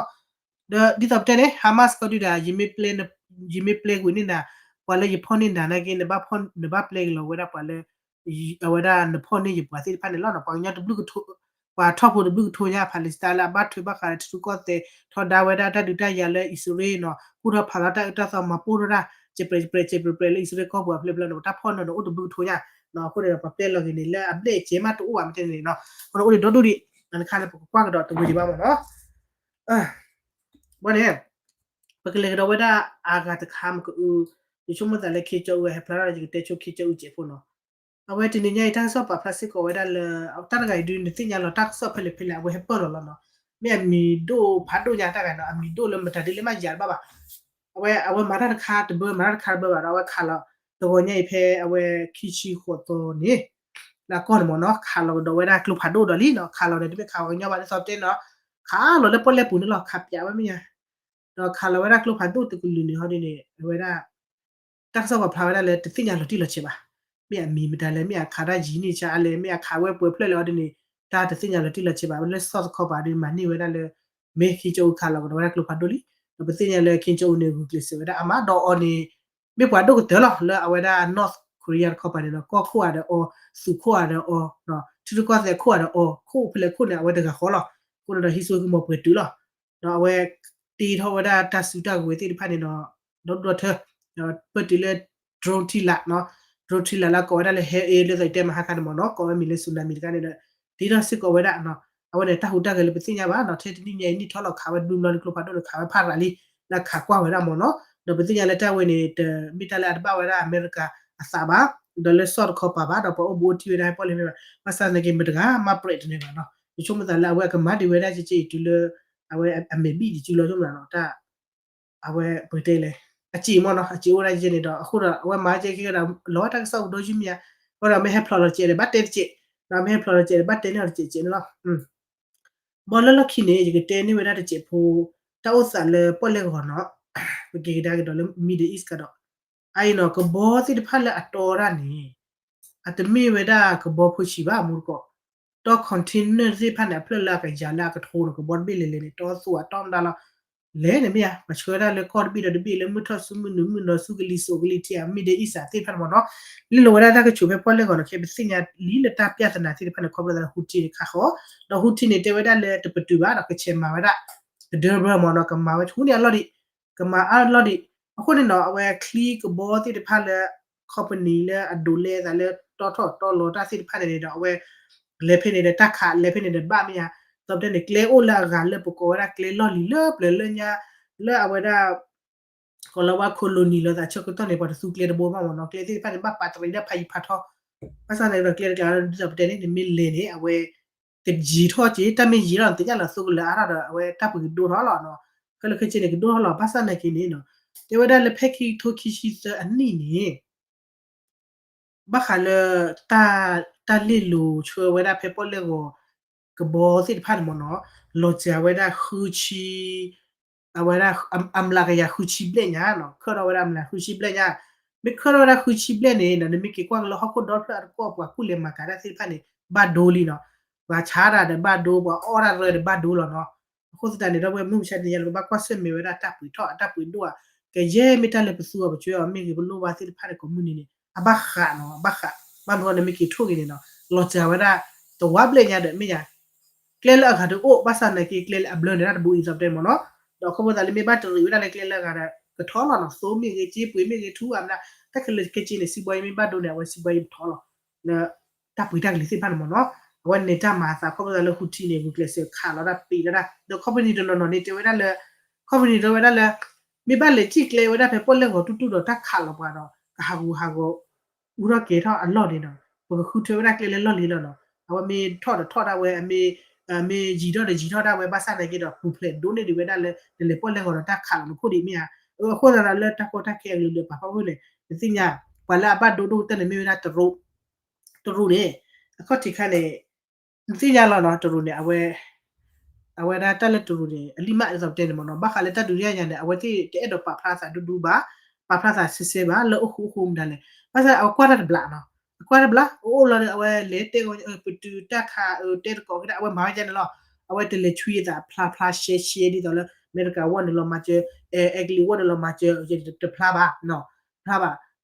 ဒီးဒ်သိးပတဲန့ၣ် Hamas ကီၢ်ဒုၣ်ဒၣ် ယမ့ၢ်ပျဲကွံာ်န့ၢ်နၤ ပှၤလၢယဖီၣ်န့ၢ်နၤနာ်က့ နဘၣ်ပျဲလီၤဝဲဒၣ်ပှၤလၢ အဝဲဒၣ်နဖီၣ်န့ၢ်ယပှၤသ့ၣ်တဖၣ်န့ၣ်လီၤ. ပှၤကညီတဘျုးကထိ ပှၤထီၣ်ဖိတဘျုးကထိညါ Palestine လၢအဘၣ်ထွဲဘၣ်ဃးဒီးထံရူၢ်ကီၢ်သဲး ထီဒါဝဲဒၣ်တၢ်ဒုးတၢ်ယၤလၢအံၣ်စရ့လးနီၤ ကူၣ်ထီၣ်ဖးလီၤတၢ်အၢတၢ်သီမၤပိၢ်ထီၣ်တၢ် စဲးပြဲးစဲးပြဲးစဲးပြဲးလၢအံၣ်စရ့လးကီၢ်ပူၤအဖျဲၣ်ဖျဲၣ်န့ၣ် တၢ်ဖီၣ်န့ၢ်န့ၣ် အိၣ်တဘျုးကထိညါ အဃိန့ၣ်ဒီး ပှၤပျဲလီၤက့ၤန့ၣ် လၢအဘျဲၣ်အစဲးမးတအိၣ်ဘၣ်မ့ၢ်တဲန့ၣ်နီၤ အဃိန့ၣ်အိၣ်ဒံးဒီဒူၣ်ဒံး အန့ၣ်တခါန့ၣ်ပကကွၢ်ကဒီးတဝံၤဒံးဘၣ်မ့ၢ်နီၤ ဘၣ်န့ၣ် ပကလဲၤကဒီးဝဲဒၣ်အဂၤတခါမ့ၢ်ကအု ယဆိကမိၣ်သးလၢခ့ကၠီအူဟဲဖျါထီၣ် ယကတဲဆိခ့ကၠီအူစဲးဖိနီၤ အဝဲတနံၤညါအံၤ တၢ်ကစီၣ်ပာ်ဖျါစ့ၢ်ကီးဝဲဒၣ်လၢ တၢ်တဂၤအံၤဒုး နသ့ၣ်ညါလီၤ တၢ်ကစီၣ်ဖဲလဲၣ်ဖဲလဲၣ် အဝဲဟဲပၢၢ်လီၤလီၤနီၤ မ့ၢ်အမံၤဒိၣ်ဖးဒိၣ်ညါတၢ်ဂၤနီၤ အမံၤဒိၣ်လၢမတၤဒ်လဲၣ်မးယၤတဘၣ်ဘၣ် အဝဲ အဝဲမၤတၢ်တခါတဘၢ မၤတၢ်တခါတဘၢဘၣ်ဒီး အဝဲခးလီၤ တဂီၤညါအံၤဖဲအဝဲခံဆံဃိးသီန့ၣ် လၢအကီၢ်န့ၣ်မ့ၢ်နီၤ ခးလီၤကဒီးဝဲဒၣ်ကျိဖးဒိၣ်ဒီးလံနီၤ ခးလီၤန့ၣ် တမ့ၢ်ခးပှၤကညီဘၣ်ဒ်သိးပတဲနီၤ ခးလီၤလၢပီၣ်လဲၣ်ပူၤန့ၣ်လီၤ ခးပၠးဝဲမ့ၢ်ညါ ဒီးခးလီၤဝဲဒၣ်ကျိဖးဒိၣ်တကလုာ်န့ၣ်ဟီဒ်န့ၣ် အဝဲဒၣ် တၢ်ကစီၣ်ပာ်ဖျါဝဲဒၣ်လၢတသ့ၣ်ညါလီၤတံၢ်လီၤဆဲးဘၣ် မ့ၢ်အမံၤမတၤလဲၣ် မ့ၢ်အခးတၢ်ယံၤန့ၢ်ဆါအါလဲၣ် မ့ၢ်အခးဝဲပှဲၤဖျၢၣ်လဲၣ်ဟီဒ်န့ၣ် တၢ်တသ့ၣ်ညါလီၤတံၢ်လီၤဆဲးဘၣ် လၢစီၣ်တခီပၤဒ်မၤန့ၢ်ဝဲဒၣ်လၢ မ့ၢ်ခ့ကၠီအူခးလီၤကဒီးဝဲဒၣ်ကျိဖးဒိၣ်လံ ဒီးပသ့ၣ်ညါလၢခ့ကၠီအူန့ၣ် ဂုာ်ကျဲးစၢးဝဲဒၣ်အါမး ဒီးအီၤန့ၣ် မ့ၢ်ပှၤဒိၣ်ကတၢၢ်လီၤ လၢအဝဲဒၣ် North Korea တခီပၤန့ၣ်ဒီး ကီၢ်ခိၣ်ဧါဒီးအီၤ သူၣ်ခိၣ်ဧါဒီးအီၤ ထံရူၢ်ကီၢ်သဲးခိၣ်ဧါဒီးအီၤ ခိၣ်ဖဲလဲၣ်ခိၣ်န့ၣ် အဝဲတဂၤဃီလီၤ အဃိန့ၣ်ဒီးဟံးစိဟံးကမီၤပှဲၤတုၤလီၤ ဒီးအဝဲတ့ထီၣ်ဝဲဒၣ်တၢ်စုတၢ်ကဝဲၤသ့ၣ်တဖၣ်န့ၣ်ဒီး ဒီဒူၣ်ဒီထၢ ပၢၢ်တုၤလၢ drone ထံလာ်နီၤ drone ထံလာ်လၢအကိးဝဲဒၣ်လၢ Hell Eight လၢယတဲမဟါခါန့ၣ်မ့ၢ်နီၤ ကိးဝဲမံၤလၢ tsunami တခါန့ၣ်ဒီး တ့ထီၣ်စ့ၢ်ကီးဝဲဒၣ် အဝဲန့ၣ်တၢ်ဟူးတၢ်ဂဲၤလၢပသ့ၣ်ညါဘၣ်နီၤ ထဲတနံၣ်ညါအံၤနံၣ်ထီၣ်လီၤခးဝဲတဘျုးဘျီန့ၣ် ကျိဖးဒိၣ်န့ၣ်ခးဝဲဖးရၤလံ လၢခးကွၢ်ဝဲဒၣ်မ့ၢ်နီၤ ဒီးပသ့ၣ်ညါလၢတၢ်ဝဲန့ၣ် တမ့ၢ်တၢ်လၢအတဘၣ်ဝဲဒၣ်အမဲရကၤအသးဘၣ် ဒီးလၢစီၣ်တခီပၤဘၣ် ဒီးပှၤအိၣ်ဘူးအိၣ်တံၢ်ဝဲဒၣ်ဟဲပီၣ်လဲၣ်မ့ၢ်ဘၣ် ဘၣ်ဆၣ်သနာ်က့မတဂၤမ့ၢ်ပြဲးတန့ၢ်ဘၣ်နီၤ ယဆိကမိၣ်သးလၢအဝဲအကမၤဒံးဝဲဒၣ်ကက့အံၤတုၤလၢ အဝဲအမဲာ်ဘံၣ်တစုလီၤ ဆိကမိၣ်နီၤ တၢ် အဝဲပကတဲလဲၣ် အစံးမ့ၢ်နီၤ အစံးအိၣ်ဒၣ်ယဲန့ၣ်ဒီး အဃိဒီးအဝဲမၤကဲကဲဒီး လီၤတၢ်ကစီၣ်ကဒီးယုၢ်မ့ၢ်ဧါ, အဃိဒီးမ့ၢ်ဟဲဖျိးလီၤတစဲးဒီး ဘၣ်တဲတစဲး, ဒီးမ့ၢ်ဟဲဖျိးလီၤတစဲးဒီး ဘၣ်တဲန့ၢ်အီၤတစဲးစဲးန့ၣ်လီၤ. ဘီလၢလီၢ်ခံန့ၣ် ယကတဲန့ၢ်ဝဲဒၣ်တစဲးဖိ တၢ်အိၣ်သးလၢပီၣ်လဲၣ်ဂီၤနီၤ, ပက့ၤကဒါက့ၤဒီးလၢ Middle East ကဒီး, အအံၤနီၤ ကဘီသ့ၣ်တဖၣ်လၢအတီတၢ်န့ၣ် အတမ့ၢ်ဝဲဒၣ်ကဘီဖိဆံးဘၣ် မူတကိး, တီ container သ့ၣ်တဖၣ်န့ၣ် အဖျၢၣ်လၢအကယၤလၢအကထိနီၤ ကဘီတဘ့ၣ်လဲၤလဲၤန့ၣ် တီသူအတီမတၤလီၤ လဲၤန့ၣ်မ့ၢ်ဧါ, ပှၤဆှၢဝဲဒၣ်လၢကီၢ်တဘ့ၣ်ဒီးတဘ့ၣ်လၢမုၢ်ထီၣ်ဆူမုၢ်နုာ် မုၢ်နီၤဆူကလံၤစိးကလံၤထံး Middle East သ့ၣ်တဖၣ်န့ၣ်မ့ၢ်နီၤ, လၢလိၤဝဲဒၣ်တၢ်ကဆိးဖဲပီၣ်လဲၣ်ဂီၤနီၤ ခဲပသ့ၣ်ညါလံလၢတၢ်ပြဿနာသ့ၣ်တဖၣ်န့ၣ် ခီဖျိလၢ Houthi န့ၣ်ခးဃီ, ဒီး Houthi န့ၣ် တဲဝဲဒၣ်လၢတပတုာ်ဘၣ်ဒီး ကဆဲးမၤဝဲဒၣ် ကဒၢဘၢမ့ၢ်နီၤ ကမၤဝဲဟူန့ၢ်အလီၢ်ဒံး, ကမၤအါလီၢ်ဒံး, အဃိန့ၣ်နီၤ အဝဲချံကဘီသ့ၣ်တဖၣ်လၢ company လၢအဒိးလဲအသးလၢတီထီၣ်တီလီၤတၢ်သ့ၣ်တဖၣ်န့ၣ်န့ၣ်ဒီး အဝဲ လဲၤဖဲန့ၣ်ဒီးတၢ်ခး လဲၤဖဲန့ၣ်ဒီးဘၣ်မ့ၢ်ဧါ, ဒီးပတဲန့ၣ် ကျဲအိၣ်လၢအဂၤလၢပကိးဝဲဒၣ်ကျဲလီၢ်လံၤလၢပျၢၤလၢညါ လၢအဝဲဒၣ် ကီးလီၤဝဲ colony လီၤသးဆၢကတီၢ်န့ၣ် ပှၤတသူကျဲတဘိဘၣ်မ့ၢ်နီၤ, ကျဲသ့ၣ်တဖၣ်န့ၣ် ဘၣ်ပာ်တရံးဒၣ်ဖးယံၤဖးထီ, ဘၣ်ဆၣ်န့ၣ်ဒီးကျဲတကျါဒီး ဒ်သိးပတဲန့ၣ် နမ့ၢ်လဲၤန့ၣ် အဝဲ ကယံာ်ထီၣ်က့ၤ တၢ်မ့ၢ်ယံာ်ထီၣ်န့ၣ် သ့ၣ်ညါလီၤ သိကလၢၤအါထီၣ်ဒီး အဝဲတၢ်ပှ့ၤကဒိၣ်ထီၣ်လီၤနီၤ, ခဲလၢာ်ခဲဆ့န့ၣ် ကဒိၣ်ထီၣ်လီၤ ဘၣ်ဆၣ်နာ်က့န့ၣ်နီၤ, တဲဝဲဒၣ်လၢဖဲခံကထိခံဆံသၢအနံၣ်န့ၣ် ဘၣ်ဃးလၢ တၢ် တၢ်လ့ၣ်လိၤဆှၢဝဲဒၣ်ဖဲပီၣ်လဲၣ်ဂီၤ ကဘီသ့ၣ်တဖၣ်န့ၣ်မ့ၢ်နီၤ, လီၤစှၤဝဲဒၣ်ဃုဆံ အဝဲဒၣ် အမျးကယၤဃုဆံဘျဲၣ်ညါနီၤ, ခၢၣ်ထီၣ်ဝဲဒၣ်အမျးဃုဆံဘျဲၣ်ညါ, မ့ၢ်ခၢၣ်ထီၣ်ဝဲဒၣ်ဃုဆံဘျဲၣ်န့ၣ်နီၤ နမ့ၢ်က့ၤကွၢ်က့ၤလၢဟီၣ်ခိၣ်ဒီဖျၢၣ်အတကွီၢ် ပှၤကူၣ်လဲၤမၤကၤတၢ်သ့ၣ်တဖၣ်န့ၣ် ဘၣ်ဒိလံနီၤ, ပှၤဆါတၢ်ဒီးဘၣ်ဒိ ပှၤအီၣ်တၢ်ရၢဒီးဘၣ်ဒိလီၤနီၤ, အဃိသတးန့ၣ် ဒီပုၢ်ဝဲၢ်မုၢ်မဆါတနံၤညါလၢ ပဘၣ်ကွၢ်ဆၢၣ်မဲာ်ဝဲဒၣ်တၢ်ပှ့ၤထီၣ်အတၢ်ပှ့ၤဒိၣ်ဧါ, ကယဲၢ်မ့ၢ်တၢ်လၢပသူအီၤပဆှၢအီၤမ့ၢ်ဂ့ၤ ပလိၣ်ဘၣ်သ့ၣ်တဖၣ်န့ၣ် ကိးမုၢ်နံၤန့ၣ် အဘၣ်ဃးနီၤ အဘၣ်ဃး, ဘၣ်မနုၤဃိနမ့ၢ်က့ၤထိၣ်က့ၤန့ၣ်နီၤ လီၤစှၤဝဲဒၣ် တဝါဘျဲၣ်ညါဒီးမ့ၢ်ညါ ကျဲလၢအဂၤတအိၣ် ဘၣ်ဆၣ်နာ်က့ကျဲလၢအဘျၢန့ၣ် တၢ်တဘူးအံၤ သိးပတဲမ့ၢ်နီၤ, ဒီးခီဖျိသးလၢမ့ၢ်ဘၣ်တရံးဝဲဒၣ်လၢကျဲလၢအဂၤဒီး ကထီလီၤနီၤ, သိမ့ၢ်ဂ့ၤ စ့ပှ့ၤမ့ၢ်ဂ့ၤ ထူဧါမနုၤ, တၢ်ခဲလၢာ်ခဲဆ့န့ၣ် စံးဘှါယံၤမ့ၢ်ဘၣ်ဒိန့ၣ် အဝဲစံးဘှါယံၤပထီလီၤ လၢ တၢ်ပှ့ၤတၢ်ကလံၤသ့ၣ်တဖၣ်န့ၣ်မ့ၢ်နီၤ, အဝဲန့ၣ်တၢ်မၤအသးခီဖျိသးလၢ Houthi န့ၣ် ဂုာ်ကျဲးစၢးခးလီၤတၢ်ပံးလီၤတၢ် ဒီး company တနီၤနီၤန့ၣ် တဲဝဲဒၣ်လၢ company တဲဝဲဒၣ်လၢ မ့ၢ်ဘၣ်လဲၤထံၣ်ကျဲဝဲဒၣ်ဖဲပီၣ်လဲၣ်ဂီၤတူၢ်တူၢ်ဒီးတၢ်ခးလီၤပှၤဒီး ကဟးဂူာ်ဟးဂီၤ အူထီၣ်ကဲၤထီၣ်အလီၢ်န့ၣ်ဒီး ပကဃုထၢဝဲဒၣ်ကျဲလၢလီၢ်လံၤလီၤနီၤ, အဝဲမ့ၢ်ထီၣ်ဒီးထီၣ်ဒၣ်ဝဲ အမ့ၢ် မ့ၢ်ယံၤထီၣ်ဒီးယံၤထီၣ်ဒၣ်ဝဲ ဘၣ်ဆၣ်နာ်က့ဒီး ပူၤဖျဲးဒိၣ်န့ၢ်ဒံးဝဲဒၣ်လၢ နလဲၤပီၣ်လဲၣ်ဂီၤဒီးတၢ်ခးလီၤနခိၣ်ဒံးမ့ၢ်ဧါ, အဃိသတးဒီးလၢတၢ်ကီတၢ်ခဲအကလုာ်ဒီးပာ်ဖျါဝဲန့ၣ် နသ့ၣ်ညါ ပှၤလၢအဘၣ်ဒိဒိၣ်ကတၢၢ်န့ၣ်မ့ၢ်ဝဲဒၣ်တရူး, တရူးန့ၣ် အခီၣ်ထံးခါန့ၣ် နသ့ၣ်ညါလီၤနီၤ တရူးန့ၣ် အဝဲ အဝဲဒၣ်တၢ်လၢတရူးန့ၣ် အလံၢ်မးဒ်သိးပတဲန့ၣ်မ့ၢ်နီၤ, ဘၣ်ဃးလၢတၢ်ဒုးတၢ်ယၤန့ၣ် အဝဲသ့ၣ်တအဲၣ်ဒိးပာ်ဖျါသးဒူဒူဘၣ်, ပာ်ဖျါသးစဲစဲဘၣ် လၢအိၣ်ဃူအိၣ်ဃူမတၤလဲၣ်, ဘၣ်ဆၣ်အဝဲကွၢ်တၢ်တဘျးနီၤ, အကွၢ်တဘျး အအိၣ်လီၤဒီး အဝဲလဲၤတဲဂီၤ ပတုာ်တၢ်ခး တဲတကိးက့ၤဒၣ် အဝဲမၤဝဲဒ်န့ၣ်လီၤ, အဝဲတလဲၤဆွံအသးဖျါဖျါရှဲရှဲဒ်သိးလၢ အမဲရကၤဝဲန့ၣ်လီၤမၤစၢၤ အဲ အဲကလံးဝဲန့ၣ်လီၤမၤစၢၤ တဖျါဘၣ် တဖျါဘၣ်,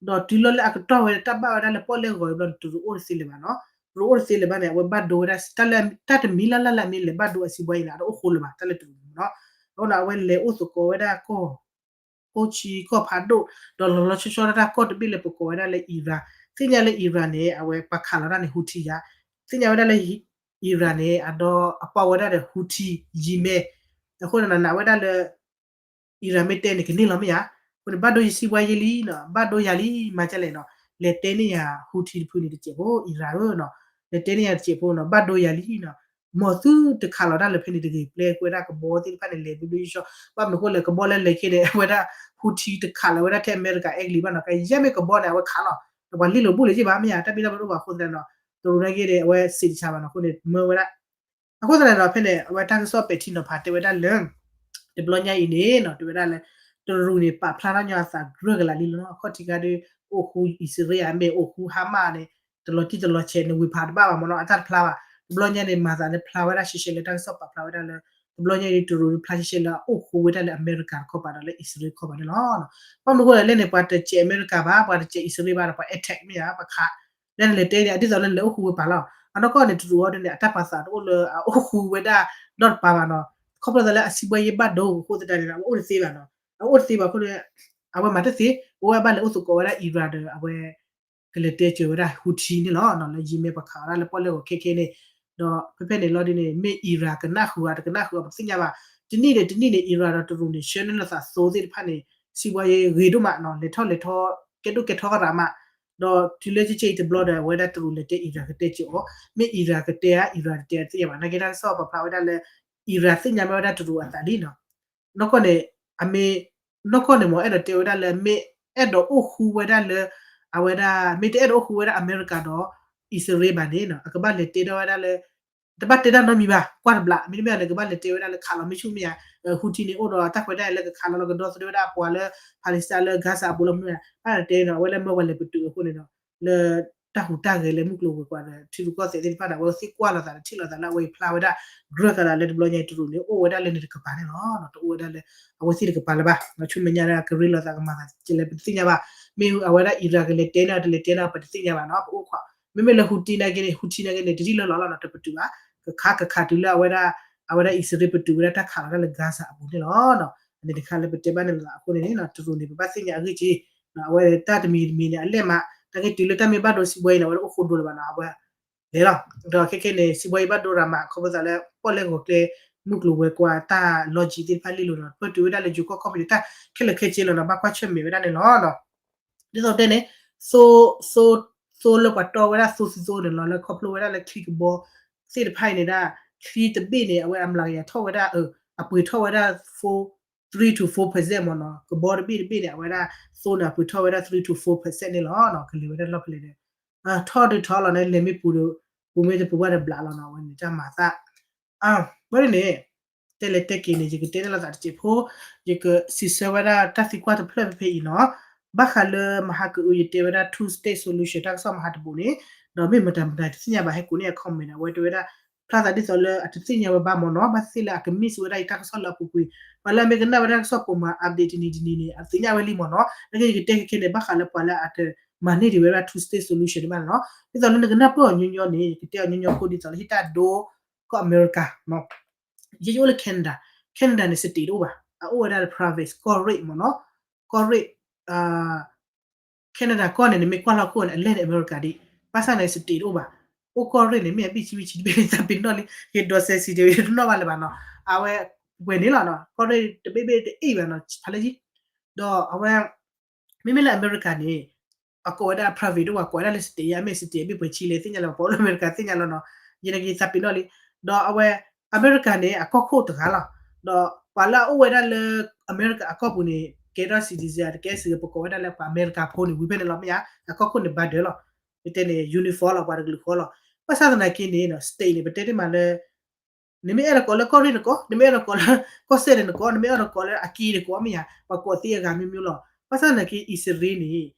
ဒီးတုၤလီၤလၢအကတီၢ်ဝဲဒၣ်တၢ်ဘၣ်ဝဲဒၣ်လၢပီၣ်လဲၣ်ဂီၤအံၤဘျီန့ၣ် တရူးအိၣ်တသ့လၢၤဘၣ်နီၤ, တရူးအိၣ်တသ့လၢၤဘၣ်န့ၣ် အဝဲဘၣ်ဒိဝဲဒၣ် တၢ်လၢ တၢ်တမံၤလၢ်လၢ်လၢအမ့ၢ်လဲၤဘၣ်ဒိအစံးဘှါအံၤန့ၣ် အတအိၣ်ဃိလၢၤဘၣ် တၢ်လၢတရူးန့ၣ်နီၤ, အဃိန့ၣ် အဝဲလဲၤအိၣ်သကိးဝဲဒၣ်ကီၢ် ကီၢ်ဆံကီၢ်ဖးဒိၣ်, ဒီးလီၤလီၤဆီဆီဒၣ်တၢ်ကီၢ်တဘ့ၣ်လၢပကိးဝဲဒၣ်လၢ Iran, သ့ၣ်ညါလၢ Iran န့ၣ် အဝဲပှၤခးလီၤတၢ်န့ၣ် Houthi ယါ, သ့ၣ်ညါဝဲဒၣ်လၢ Iran န့ၣ် အဒီအပီၢ်ဝဲဒၣ်ဒီး Houthi Yemen, အဃိန့ၣ် နာ်ဝဲဒၣ်လၢ Iran မ့ၢ်တဲန့ၣ် ကန့ၢ်လီၤမ့ၢ်ဧါ, အဃိန့ၣ် ဘၣ်ဒိယစံးဘှါယံၤလံနီၤ, ဘၣ်ဒိယၤလံ မၤကလဲၣ်နီၤ, လဲၤတဲန့ၢ်ယၤ Houthi တဖုန့ၣ်တစဲးဖိ Iran ဧၢနီၤ, လဲၤတဲန့ၢ်ယၤတစဲးဖိနီၤ, ဘၣ်ဒိယၤလံနီၤ, မ်သုတခးလီၤတၢ်လၢဖဲန့ၣ်တဂ့ၤ, ပျဲကွဲဒၣ်ကဘီသ့ၣ်တဖၣ်န့ၣ် လဲၤဘျုးဘျုးယွၤယွၤ, ဘၣ်မနုၤအဃိလဲၣ် ကဘီလၢလဲၤခဲန့ၣ် အဝဲဒၣ် Houthi တခးလီၤဝဲဒၣ်ထဲအမဲရကၤအဲကလံးဘၣ်နီၤ, ကယဲၢ်မ့ၢ်ကဘီန့ၣ် အဝဲခးလီၤ, ဒီးပှၤလ့လိာ်ဘူၣ်လၢၤဘၣ်မ့ၢ်ဧါ, တၢ်ဘံၣ်တၢ်ဘၢတအိၣ်ဘၣ်အဃိသတးနီၤ, တရူးန့ၣ်က့ဒီး အဝဲစံးတဆါဘၣ်နီၤ, အဃိန့ၣ် မၢဝဲဒၣ် အဃိသတးဒီး ဖဲန့ၣ် အဝဲတၢ်ကစီၣ်ပဲာ်ထံနီၤဖးတဲဝဲဒၣ်လၢ တဘျီညါအံၤန့ၣ်နီၤ တဲဝဲဒၣ်လၢ တရူးန့ၣ် ပာ်ဖျါထီၣ်ညီအသးကြၢးကလာ်လံလီၤနီၤ, အခီၣ်ထံးခါဒီး အိၣ်ဃူအံၣ်စရ့လးမ့ၢ် အိၣ်ဃူဟါမၢ်န့ၣ် တလီၤတံၢ်တလီၤဆဲးန့ၣ် ဝ့ၤဖးတဘၣ်ဘၣ်မ့ၢ်နီၤ, အတၢ်တဖျါဘၣ်, တဘျီညါန့ၣ် မၤသးလၢဖျါဝဲဒၣ်ရှဲရှဲလၢတၢ်ကစီၣ်ပာ်ဖျါဝဲဒၣ်လၢ တဘျီညါအံၤ တရူးဖျါရှဲရှဲလၢအအိၣ်ဃူဝဲဒၣ်လၢ အမဲရကၤတခီပၤဒီးလၢအံၣ်စရ့လးတခီပၤန့ၣ်လီၤ. ဘၣ်မနုၤအဃိလဲၣ်န့ၣ် ပှၤတစဲးအမဲရကၤဘၣ်, ပှၤတစဲးအံၣ်စရ့လးဘၣ်ဒီး ပှၤ attack မ့ၢ်ဧါ, ပှၤခး လၢနလဲၤတဲန့ၣ် အဒ်သိးလၢနလဲၤအိၣ်ဃူဝဲပာ်လီၤ. အနီၢ်ကီၢ်န့ၣ် တရူးအီၤဒ်န့ၣ် အတၢ်ပာ်သးတအိၣ်လၢအအိၣ်ဃူဝဲဒၣ်နီတပၤဘၣ်နီၤ. ခီဖျိသးလၢအစံးဘှါယဲဘၣ်ဒိအဃိသတးန့ၣ် အဝဲအိၣ်တသ့ဘၣ်နီၤ. အအိၣ်တသ့ဘၣ်အဃိန့ၣ် အဝဲမၤတသ့, အဝဲဘၣ်လဲၤအိၣ်သကိးဝဲဒၣ် Iran ဒီးအဝဲ ကလဲၤတဲစၢၤဝဲဒၣ် Houthi န့ၣ်လီၤ. လၢယံာ်မ့ၢ်ပှၤခးဝဲဒၣ်လၢပီၣ်လဲၣ်ဂီၤခဲခဲန့ၣ်, ဒီးဖဲဖဲန့ၣ်လီၤဒ်န့ၣ် မ့ၢ် Iran ကနၣ်ဃုာ်ဧါ တကနၣ်ဃုာ်ဧါ ပတသ့ၣ်ညါဘၣ်. တနံၣ်န့ၣ် တနံၣ်န့ၣ် Iran ဒီးတရူးန့ၣ် ဆှၢန့ၢ်လိာ်သးသိသ့ၣ်တဖၣ်န့ၣ် စံးဘှါယဲဂ့ၤဒိၣ်မးနီၤ, လဲၤထီၣ်လဲၤထီ ကဲဒိၣ်ကဲထီရၤမး ဒီးတုၤလၢကကဲအံၤတဘျီဒီး အဝဲဒၣ်တရူးလဲၤတဲ Iran ကတဲက့ၤအီၤ, မ့ၢ် Iran ကတဲဧါ Iran တတဲတသ့ၣ်ညါဘၣ်. နာ်က့တၢ်ကစီၣ်ပာ်ဖျါဝဲဒၣ်လၢ Iran သ့ၣ်ညါမ့ၢ်ဝဲဒၣ်တရူးအသးလံနီၤ. နီၢ်ကီၢ်န့ၣ် အမ့ၢ် နီၢ်ကီၢ်န့ၣ်မ့ၢ်အဲၣ်ဒိးတဲဝဲဒၣ်လၢ မ့ၢ်အဲၣ်ဒိးအိၣ်ဃူဝဲဒၣ်လၢ အဝဲဒၣ် မ့ၢ်တအဲၣ်ဒိးအိၣ်ဃူဝဲဒၣ်အမဲရကၤဒီး အံၣ်စရ့လးဘၣ်န့ၣ်နီၤ အကဘၣ်လဲၤတဲထီၣ်ဝဲဒၣ်လၢ တဘၣ်တဲတၢ်နီတမံၤဘၣ် ကွၢ်တဘျီ မ့တမ့ၢ်န့ၣ် ကဘၣ်လဲၤတဲဝဲဒၣ်လၢခးလီၤမ့ၣ်ဆူၣ်မ့ၢ်ဧါ, Houthi န့ၣ်အိၣ်ဒီးတၢ်ခွဲးတၢ်ယာ်လၢကခးလီၤလီၤကဒီသဒၢဝဲဒၣ်ပှၤလၢ Palestine လၢ Gaza အပူၤလီၤမ့ၢ်ဧါ, ဘၣ်တဲနီၤ အဝဲလၢမၢဝဲလဲၤပတုာ်အဃိန့ၣ်နီၤ လၢတၢ်ဟူးတၢ်ဂဲၤလၢမုၢ်ကျိၤဝဲၤကွာ်ဒီး ထံရူၢ်ကီၢ်သဲးသ့ၣ်တဖၣ်န့ၣ် အဝဲသ့ၣ်ကွၢ်လိာ်သးဒီးထံၣ်လိာ်သးလၢအဝဲအံၤဖျါဝဲဒၣ် ကြၢးကးဒၣ်လၢတဘျီညါအံၤတရူးန့ၣ် အိၣ်ဝဲဒၣ်လၢန့ၣ်တကပၤန့ၣ်လီၤ. တအိၣ်ဝဲဒၣ်လၢ အဝဲသ့ၣ်တကပၤလၢၤဘၣ်. ဆူမဲာ်ညါဒီးကရ့လိာ်သးကမၤသးကလဲၤပတသ့ၣ်ညါဘၣ်. မ့ၢ်အဝဲဒၣ် Iran ကလဲၤတဲန့ၣ် တလဲၤတဲန့ၣ် ပတသ့ၣ်ညါဘၣ်နီၤ ပအိၣ်ခိး. မ့မ့ၢ်လၢ Houthi နာ်က့န့ၣ် Houthi နာ်က့န့ၣ် တထံၣ်လၢလီၤလီၤနီၤ တပတုာ်ဘၣ်. ကခးကခးတုၤလၢအဝဲဒၣ် အဝဲဒၣ်အံၣ်စရ့လးပတုာ်ဝဲဒၣ်တၢ်ခးလီၤတၢ်လၢ Gaza အပူၤန့ၣ်လီၤ. အန့ၣ်တခါလၢပတဲဘၣ်န့ၣ်လီၤ. အဃိန့ၣ်န့ၣ် တရူးန့ၣ် ပဘၣ်သ့ၣ်ညါအဂ့ၢ်က့ၤ အဝဲတၢ်တမံၤတမံၤန့ၣ် အလဲၢ်မး တၢ်ဂ့ၢ်တုၤလၢတၢ်မ့ၢ်ဘၣ်ဒိစံးဘှီအံၤန့ၣ် အဝဲဒၣ်အိၣ်ဃိဒိလၢၤဘၣ်နီၤ အဝဲ လဲၤလီၤ. ဒီးခဲခဲန့ၣ် စံးဘှီအံၤဘၣ်ဒိရၤမး ခီဖျိသးလၢ ပီၣ်လဲၣ်ဂီၤကျဲ မုၢ်ကျိၤဝဲၤကွာ်တၢ်လီၢ်ကံၤသ့ၣ်တဖၣ်လံလိာ်နီၤ ပတုာ်ဝဲဒၣ်လၢယိၤကီၢ်ကီၢ်ပူၤန့ၣ် တၢ်ခဲလၢာ်ခဲဆ့လီၤနီၤ ဘၣ်ကွၢ်ဆၢၣ်မဲာ်ဝဲဒၣ်န့ၣ်လီၤ. ဒ်သိးပတဲန့ၣ် သိ သိ သိလၢပှၤတီဝဲဒၣ်သိသံသိန့ၣ်လီၤ လၢခီဖျိဝဲဒၣ်လၢချံကဘီသ့ၣ်တဖၣ်အံၤန့ၣ်ဒၣ် ချံတဘ့ၣ်န့ၣ် အဝဲအမျးကယၤထီၣ်ဝဲဒၣ် အပှ့ၤထီ၁ၣ်ဝဲဒၣ် three to four percent မ့ၢ်နီၤ ကဘီတဘ့ၣ်တဘ့ၣ်န့ၣ် အဝဲဒၣ်သိန့ၣ် အပှ့ၤထီ၁်ဝဲဒၣ် three to four percent န့ၣ်လီၤ. ကလဲၤဝဲဒၣ်လီၢ်ဖဲလဲၣ်ဒီး ထီၣ်ဒုးထီၣ်လီၤန့ၣ် လဲၤမ့ၢ်ပူၤဒီး ပူၤမ့ၢ်တပူၤဘၣ်ဒီးဘျးလီၤနီၤ အဝဲန့ၣ်တၢ်မၤသး ဝဲန့ၣ် တဲလဲၤတဲက့ၤန့ၣ် ယကတဲန့ၢ်လိာ်သးတစဲးဖိ ယကစံးဆၢဝဲဒၣ်တၢ်သံကွၢ်တဖျၢၣ်ဖဲဖဲအံၤနီၤ ဘၣ်ဃးလၢမဟါကအု ယတဲဝဲဒၣ် two state solution တၢ်ကစီၣ်မဟါတဘိန့ၣ် ဒီးမ့ၢ်မတၤမတၤတသ့ၣ်ညါဘၣ် ဟဲကိးန့ၢ်အ comment န့ၣ် အဝဲတဲဝဲဒၣ် ဖျါသးဒ်သိးလၢအတသ့ၣ်ညါဝဲဘၣ်မ့ၢ်နီၤ ဘၣ်သ့ၣ်လၢအက miss ဝဲဒၣ်အံၤတၢ်ကစီၣ်လၢအပူၤကွံာ် ပှၤလၢအမ့ၢ်ကနၣ်ဝဲဒၣ်တၢ်ကစီၣ်ပိာ်မၤ update တနံၤတနံၤန့ၣ် အသ့ၣ်ညါဝဲလံမ့ၢ်နီၤ နကယကတဲခဲခဲန့ၣ် ဘၣ်ဃးလၢပှၤလၢအတမၤန့ၢ်ဒံးဝဲဒၣ် two state solution န့ၣ်ဘၣ်နီၤ ဒ်သိးလၢနကနၢ်ပၢၢ်အီၤညီညီန့ၣ် ယကတဲအီၤညီညီဖိဒ်သိးလၢဟံၣ်တၢ်ဒိ ကီၢ်အမဲရကၤ ယအိၣ်လၢ Canada, Canada န့ၣ် state တအိၣ်ဘၣ် အအိၣ်ဝဲဒၣ်လၢ province ကီၢ်ရ့ၣ်မ့ၢ်နီၤ ကီၢ်ရ့ၣ် Canada ကီၢ်န့ၣ် နမ့ၢ်ကွၢ်လီၤခိၣ်န့ၣ် အလဲၣ်န့ၣ် အမဲရကၤဒံး ဘၣ်ဆၣ်န့ၣ် state တအိၣ်ဘၣ် အိၣ်ကီၢ်ရ့ၣ်န့ၣ် မ့ၢ်အဘ့ၣ်ဆံဘ့ၣ်ဆံတဘ့ၣ်န့ၣ် သးပ့ၤနီၣ်လံ ယဒိးစဲးစံးတ့ၢ် တနီၣ်ဘၣ်လၢၤဘၣ်နီၤ အဝဲ ဝဲန့ၣ်လီၤနီၤ ကီၢ်ရ့ၣ်တဘ့ၣ်ဘ့ၣ်တအိၣ်ဘၣ်နီၤ ဖးလၢယံၤ ဒီးအဝဲ မ့မ့ၢ်လၢအမဲရကၤန့ၣ် အကိးဝဲဒၣ် province တအိၣ်ဘၣ် ကိးဝဲဒၣ်လၢ state ယါ မ့ၢ် state အဘ့ၣ်ပှဲၤဆံလဲၣ် သ့ၣ်ညါလၢၤဘၣ် ပှၤအိၣ်လၢအမဲရကၤသ့ၣ်ညါလီၤနီၤ ယနာ်က့သးပ့ၤနီၣ်လံ ဒီးအဝဲ အမဲရကၤန့ၣ် အကီၢ်ခိၣ်တဂၤလီၤ ဒီးပှၤလၢအအိၣ်ဝဲဒၣ်လၢ အမဲရကၤအကီၢ်ပူၤန့ၣ် ကဲထီၣ် citizen တကဲစ့ၢ်ကီး ပကိးဝဲဒၣ်လၢပှၤအမဲရကၤဖိန့ၣ် ဝံၤဖဲန့ၣ်လီၤ မ့ၢ်ဧါ အကီၢ်ခိၣ်န့ၣ်ဘၣ်ဒၢးလီၤ ပတဲန့ၣ် uniform လီၤ ပှၤတကလုာ်ဃီလီၤ ဘၣ်ဆၣ်သနာ်က့န့ၣ် state န့ၣ် ပတဲတ့ၢ်မးလၢ နမ့ၢ်အဲၣ်ဒိးကိးလၢကီၢ်ရ့ၣ်နကိး နမ့ၢ်အဲၣ်ဒိးကိးလၢကီၢ်စဲၣ်န့ၣ်နကိး နမ့ၢ်အဲၣ်ဒိးကိးလၢအက့ၤနကိး မ့ၢ်ဧါ ပှၤကိးသ့အဂၤမျိုးမျိုးလီၤ ဘၣ်ဆၣ်သနာ်က့ အံၣ်စရ့လးန့ၣ်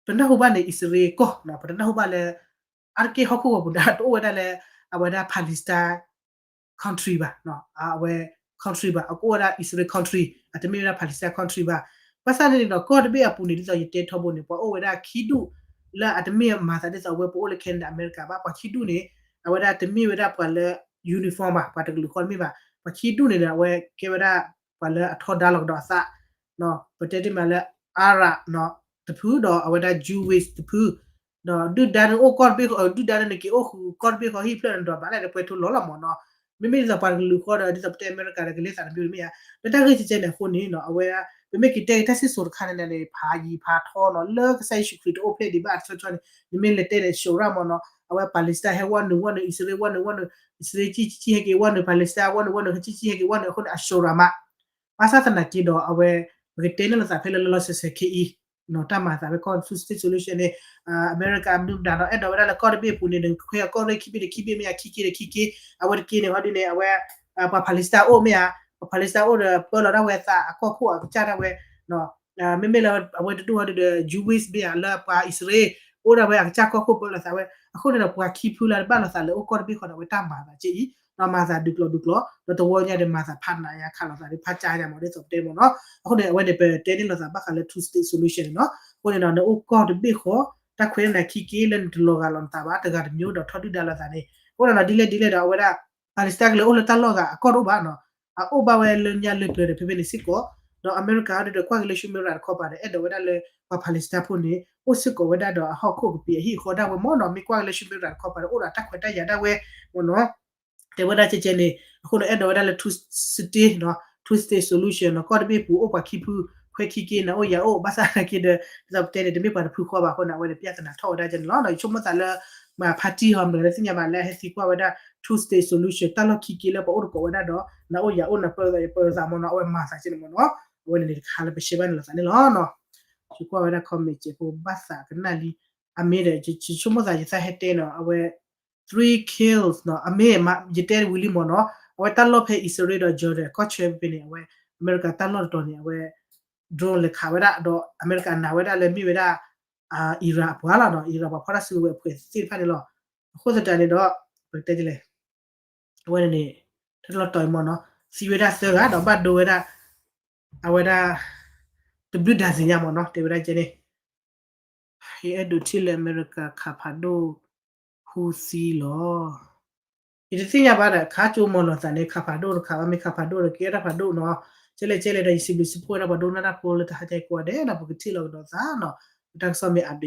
ပနၢ်ဟူဘၣ်န့ၣ် အံၣ်စရ့လးကီၢ် ပတနၢ်ဟူဘၣ်လၢ အါတက့ၢ်ဟီၣ်ခိၣ်ဂီၤပူၤန့ၣ် တအိၣ်ဝဲဒၣ်လၢ အဝဲဒၣ် Palestine country ဘၣ် အဝဲ country ဘၣ် အကအိၣ်ဝဲဒၣ် Israel country အတမ့ၢ်ဝဲဒၣ် Palestine country ဘၣ် ဘၣ်ဆၣ်န့ၣ်ဒီး ကီၢ်တဘ့ၣ်အပူၤန့ၣ် ဒ်သိးယတဲထီဘိန့ၣ် ပှၤအိၣ်ဝဲဒၣ်ခံဒူၣ် လၢအတမ့ၢ်မၤသးဒ်သိးအဝဲပအိၣ်လၢ Canada အမဲရကၤဘၣ် ပှၤခံဒူၣ်န့ၣ် အဝဲဒၣ်တမ့ၢ်ဝဲဒၣ်ပှၤလၢ uniform ဘၣ် ပှၤတကလုာ်ဃီတမ့ၢ်ဘၣ် ပှၤခံဒူၣ်န့ၣ်ဒီး အဝဲကဲဝဲဒၣ် ပှၤလၢအထီဒါလီၤကဒီးအသး ပတဲတ့ၢ်မးလၢ Arab နီၤ တဖု ဒီးအဝဲဒၣ် Jewish တဖု ဒီးဒုၣ်ဒါန့ၣ်အိၣ်ကီၢ်တဘ့ၣ်ဃီ ဒုၣ်ဒါန့ၣ်နက့ၤအိၣ်ဃုာ်ကီၢ်တဘ့ၣ်ဃီ ဟံၣ်ဖျၢၣ်န့ၣ်ဒီးဘၣ်လဲၣ်ဒီးပှဲၤထူလီၤလီၤမ့ၢ်နီၤ မ့မ့ၢ်ဒ်သိးပှၤတကလုာ်ဃီဒီး ဒ်သိးပတဲအမဲရကၤဒီးကလဲၤသးတမံၤမ့ၢ်ဧါ လၢတၢ်ဂ့ၢ်ကဲကဲန့ၣ်အဃိန့ၣ်နီၤ အဝဲ ပမ့ၢ်က့ၤတဲက့ၤတၢ်စံၣ်စိၤတခါန့ၣ်န့ၣ် ဖးယံၤဖးထီနီၤ လၢကစၢ်ယ့ၣ်ၡူးခရံာ်တအိၣ်ဖျဲၣ်ဒံးဘၣ်တဆီဆီန့ၣ် နမ့ၢ်လဲၤတဲန့ၣ် Shoah မ့ၢ်နီၤ အဝဲ Palestine ဟဲဝီနုာ်ဝီနုာ် အံၣ်စရ့လးဝီနုာ်ဝီနုာ် အံၣ်စရ့လးကံၢ်ကံၢ်ဟဲက့ၤဝီနုာ် Palestine ဝီနုာ်ဝီနုာ် ကံၢ်ကံၢ်ဟဲက့ၤဝီနုာ် အဃိန့ၣ် အ Shoah မး ဘၣ်ဆၣ်သနာ်က့ဒီး အဝဲ ပကတဲန့ၢ်လိာ်သးဖဲလၢလီၤလီၤဆဲးဆဲးခဲအံၤ တၢ်မၤသးဖဲကီၢ် two state solution န့ၣ် အမဲရကၤမနုၤမတၤနီၤ အဲၣ်ဒိးဝဲဒၣ်လၢကီၢ်တဘ့ၣ်အပူၤန့ၣ် နခွဲးအီၤကီၢ်ရ့ၣ်ခံဘ့ၣ်ဒီးခံဘ့ၣ်မ့ၢ်ဧါ ခံက့ဒီးခံက့ အဝဲတက့န့ၣ် ဟီဒုန့ၣ် အဝဲ ပှၤ Palestine အိၣ်မ့ၢ်ဧါ ပှၤ Palestine အိၣ်ဒီး ပၢလီၤဒၣ်ဝဲသးအကီၢ်ခိၣ်အကစၢ်ဒၣ်ဝဲ မ့မ့ၢ်လၢအဝဲတဒူၣ်ဟီဒုဒီး Jewish မ့ၢ်ဧါ လၢပှၤအံၣ်စရ့လး အိၣ်ဒၣ်ဝဲအကစၢ်ကီၢ်ခိၣ်ပၢလီၤသးဝဲ အဃိန့ၣ်ဒီး ပှၤခံဖုလၢတဘၣ်လိာ်သးလၢအိၣ်ကီၢ်တဘ့ၣ်ဃီဒီး အဝဲတၢ်မၤသးကဲအံၤ ဒီးမၤသးဒုးကျိၤဒုးကျိၤ ဒီးတဝီညါဒီးမၤသးဖးနးယါခးလိာ်သးဒီးဖးကၠါယါမး ဒ်သိးပတဲမ့ၢ်နီၤ အဃိန့ၣ် အဝဲန့ၣ် ပတဲန့ၢ်လိာ်သးဘၣ်ဃးလၢ two state solution န့ၣ်နီၤ အဃိန့ၣ်ဒီး နအိၣ်ကီၢ်တဘ့ၣ်ဃီ တၢ်ခွဲးနၤခံက့လၢနတလီၤဂာ်လီၤနသးဘၣ် တဂၤတမျိုးဒီးထီဒုၣ်ဒါလိာ်သးန့ၣ် အဃိန့ၣ်ဒီး ဒ်လဲၣ်ဒ်လဲၣ်ဒီး အဝဲဒၣ် Palestine ကလဲၤအိၣ်လၢတၢ်လီၢ်ဂၤအကီၢ်တအိၣ်ဘၣ်နီၤ အအိၣ်ဘၣ်ဝဲလၢညါလၢပျၢၤဒီး ဖဲဖဲန့ၣ်စ့ၢ်ကီး ဒီးအမဲရကၤဒုဒီး ကွၢ်က့ၤလၢ human right တခီပၤဒီး အဲၣ်ဒိးဝဲဒၣ်လၢ ပှၤ Palestine ဖိန့ၣ် အိၣ်စ့ၢ်ကီးဝဲဒၣ်ဒီးအဟီၣ်ခိၣ်ကပံာ်အဟံၣ်အဃီဒၣ်ဝဲမ့ၢ်နီၤ မ့ၢ်ကွၢ်က့ၤလၢ human right တခီပၤဒီး အိၣ်ဒီးတၢ်ခွဲးတၢ်ယာ်ဒၣ်ဝဲမ့ၢ်နီၤ တဲဝဲဒၣ်ကဲကဲန့ၣ် အဃိန့ၣ် အဲၣ်ဒိးဝဲဒၣ်လၢ two state နီၤ two state solution နီၤ ကီၢ်တဘ့ၣ်ပူၤအိၣ်ပှၤခံဖု ခွဲးခံက့ နၤအိၣ်ယၤအိၣ် ဘၣ်ဆၣ်သနာ်က့ဒီး ဒ်သိးပတဲန့ၣ် တမ့ၢ်ပှၤတဖုဃီဘၣ်အဃိန့ၣ် အဝဲန့ၣ် ပြဿနာ ထီၣ်ဝဲဒၣ်ကဲန့ၣ်လီၤ. ဒီးယဆိကမိၣ်သးလၢ မ့ၢ်ဖါတံၢ်ဟီမတဂၤလၢသ့ၣ်ညါဘၣ်လၢအဟဲသံကွၢ်ဝဲဒၣ် two state solution တၢ်လီၢ်ခံက့လၢပှၤအိၣ်တကိးဝဲဒၣ်ဒီး နၤအိၣ်ယၤအိၣ် နၤပၢသးယပၢသးမ့ၢ်နီၤ အဝဲမၤသးကဲန့ၣ်မ့ၢ်နီၤ. အဝဲန့ၣ်န့ၣ်တခါလၢပရှဲဘၣ်န့ၣ်လိာ်သးန့ၣ်လီၤ. ယကွၢ်ဝဲဒၣ် comment စဲးဖိဘၣ်သးကနၣ်လံ အမ့ၢ်ဒီး ယဆိကမိၣ်သးယသးဟဲတဲနီၤ အဝဲ three kills နီၤ အမ့ၢ် ယတဲဝံၤလံမ့ၢ်နီၤ အဝဲတၢ်လီၢ်ဖဲ Israel ဒီး Jordan ကီၢ်ဆၢဖဲန့ၣ် အဝဲ အမဲရကၤတၢ်လီၢ်တတီၤန့ၣ် အဝဲ drone လဲၤခးဝဲဒၣ်ဒီး အမဲရကၤနာ်ဝဲဒၣ်လၢမ့ၢ်ဝဲဒၣ် Iran အပှၤလီၤနီၤ Iran ပှၤဖီၣ်တၢ်စုကဝဲၤအဖှဲးသ့ၣ်တဖၣ်န့ၣ်လီၤ. အဃိသတးန့ၣ်ဒီး ပကတဲဒ်လဲၣ် အဝဲန့ၣ်န့ၣ် တၢ်လီၢ်တတီၤအံၤမ့ၢ်နီၤ သံဝဲဒၣ်သၢဂၤဒီးဘၣ်ဒိဝဲဒၣ် အဝဲဒၣ် တဘျုးဒါဇင်ညါမ့ၢ်နီၤ တဲဝဲဒၣ်ကဲန့ၣ် ယအဲၣ်ဒိးထံၣ်လၢအမဲရကၤခးဖးဒိၣ် Houthi လီၤ. ယတသ့ၣ်ညါဘၣ်ဒီး ခးကၠိမီၤလီၤသးန့ၣ် ခးဖးဒိၣ်တခးဘၣ် မ့ၢ်ခးဖးဒိၣ်ဒီး ကဲထီၣ်ဖးဒိၣ်နီၤ ကဲလဲၣ်ကဲလဲၣ်ဒီး ယစံးဘျုးစံးဖှိၣ်ဝဲဒၣ်ပှၤဒိကနၣ်တၢ်ဖိလၢတဟါညါကိးဂၤဒဲးနီၤ ပကထံၣ်လိာ်ကဒီးသးနီၤ ပတၢ်ကစီၣ်မ့ၢ် update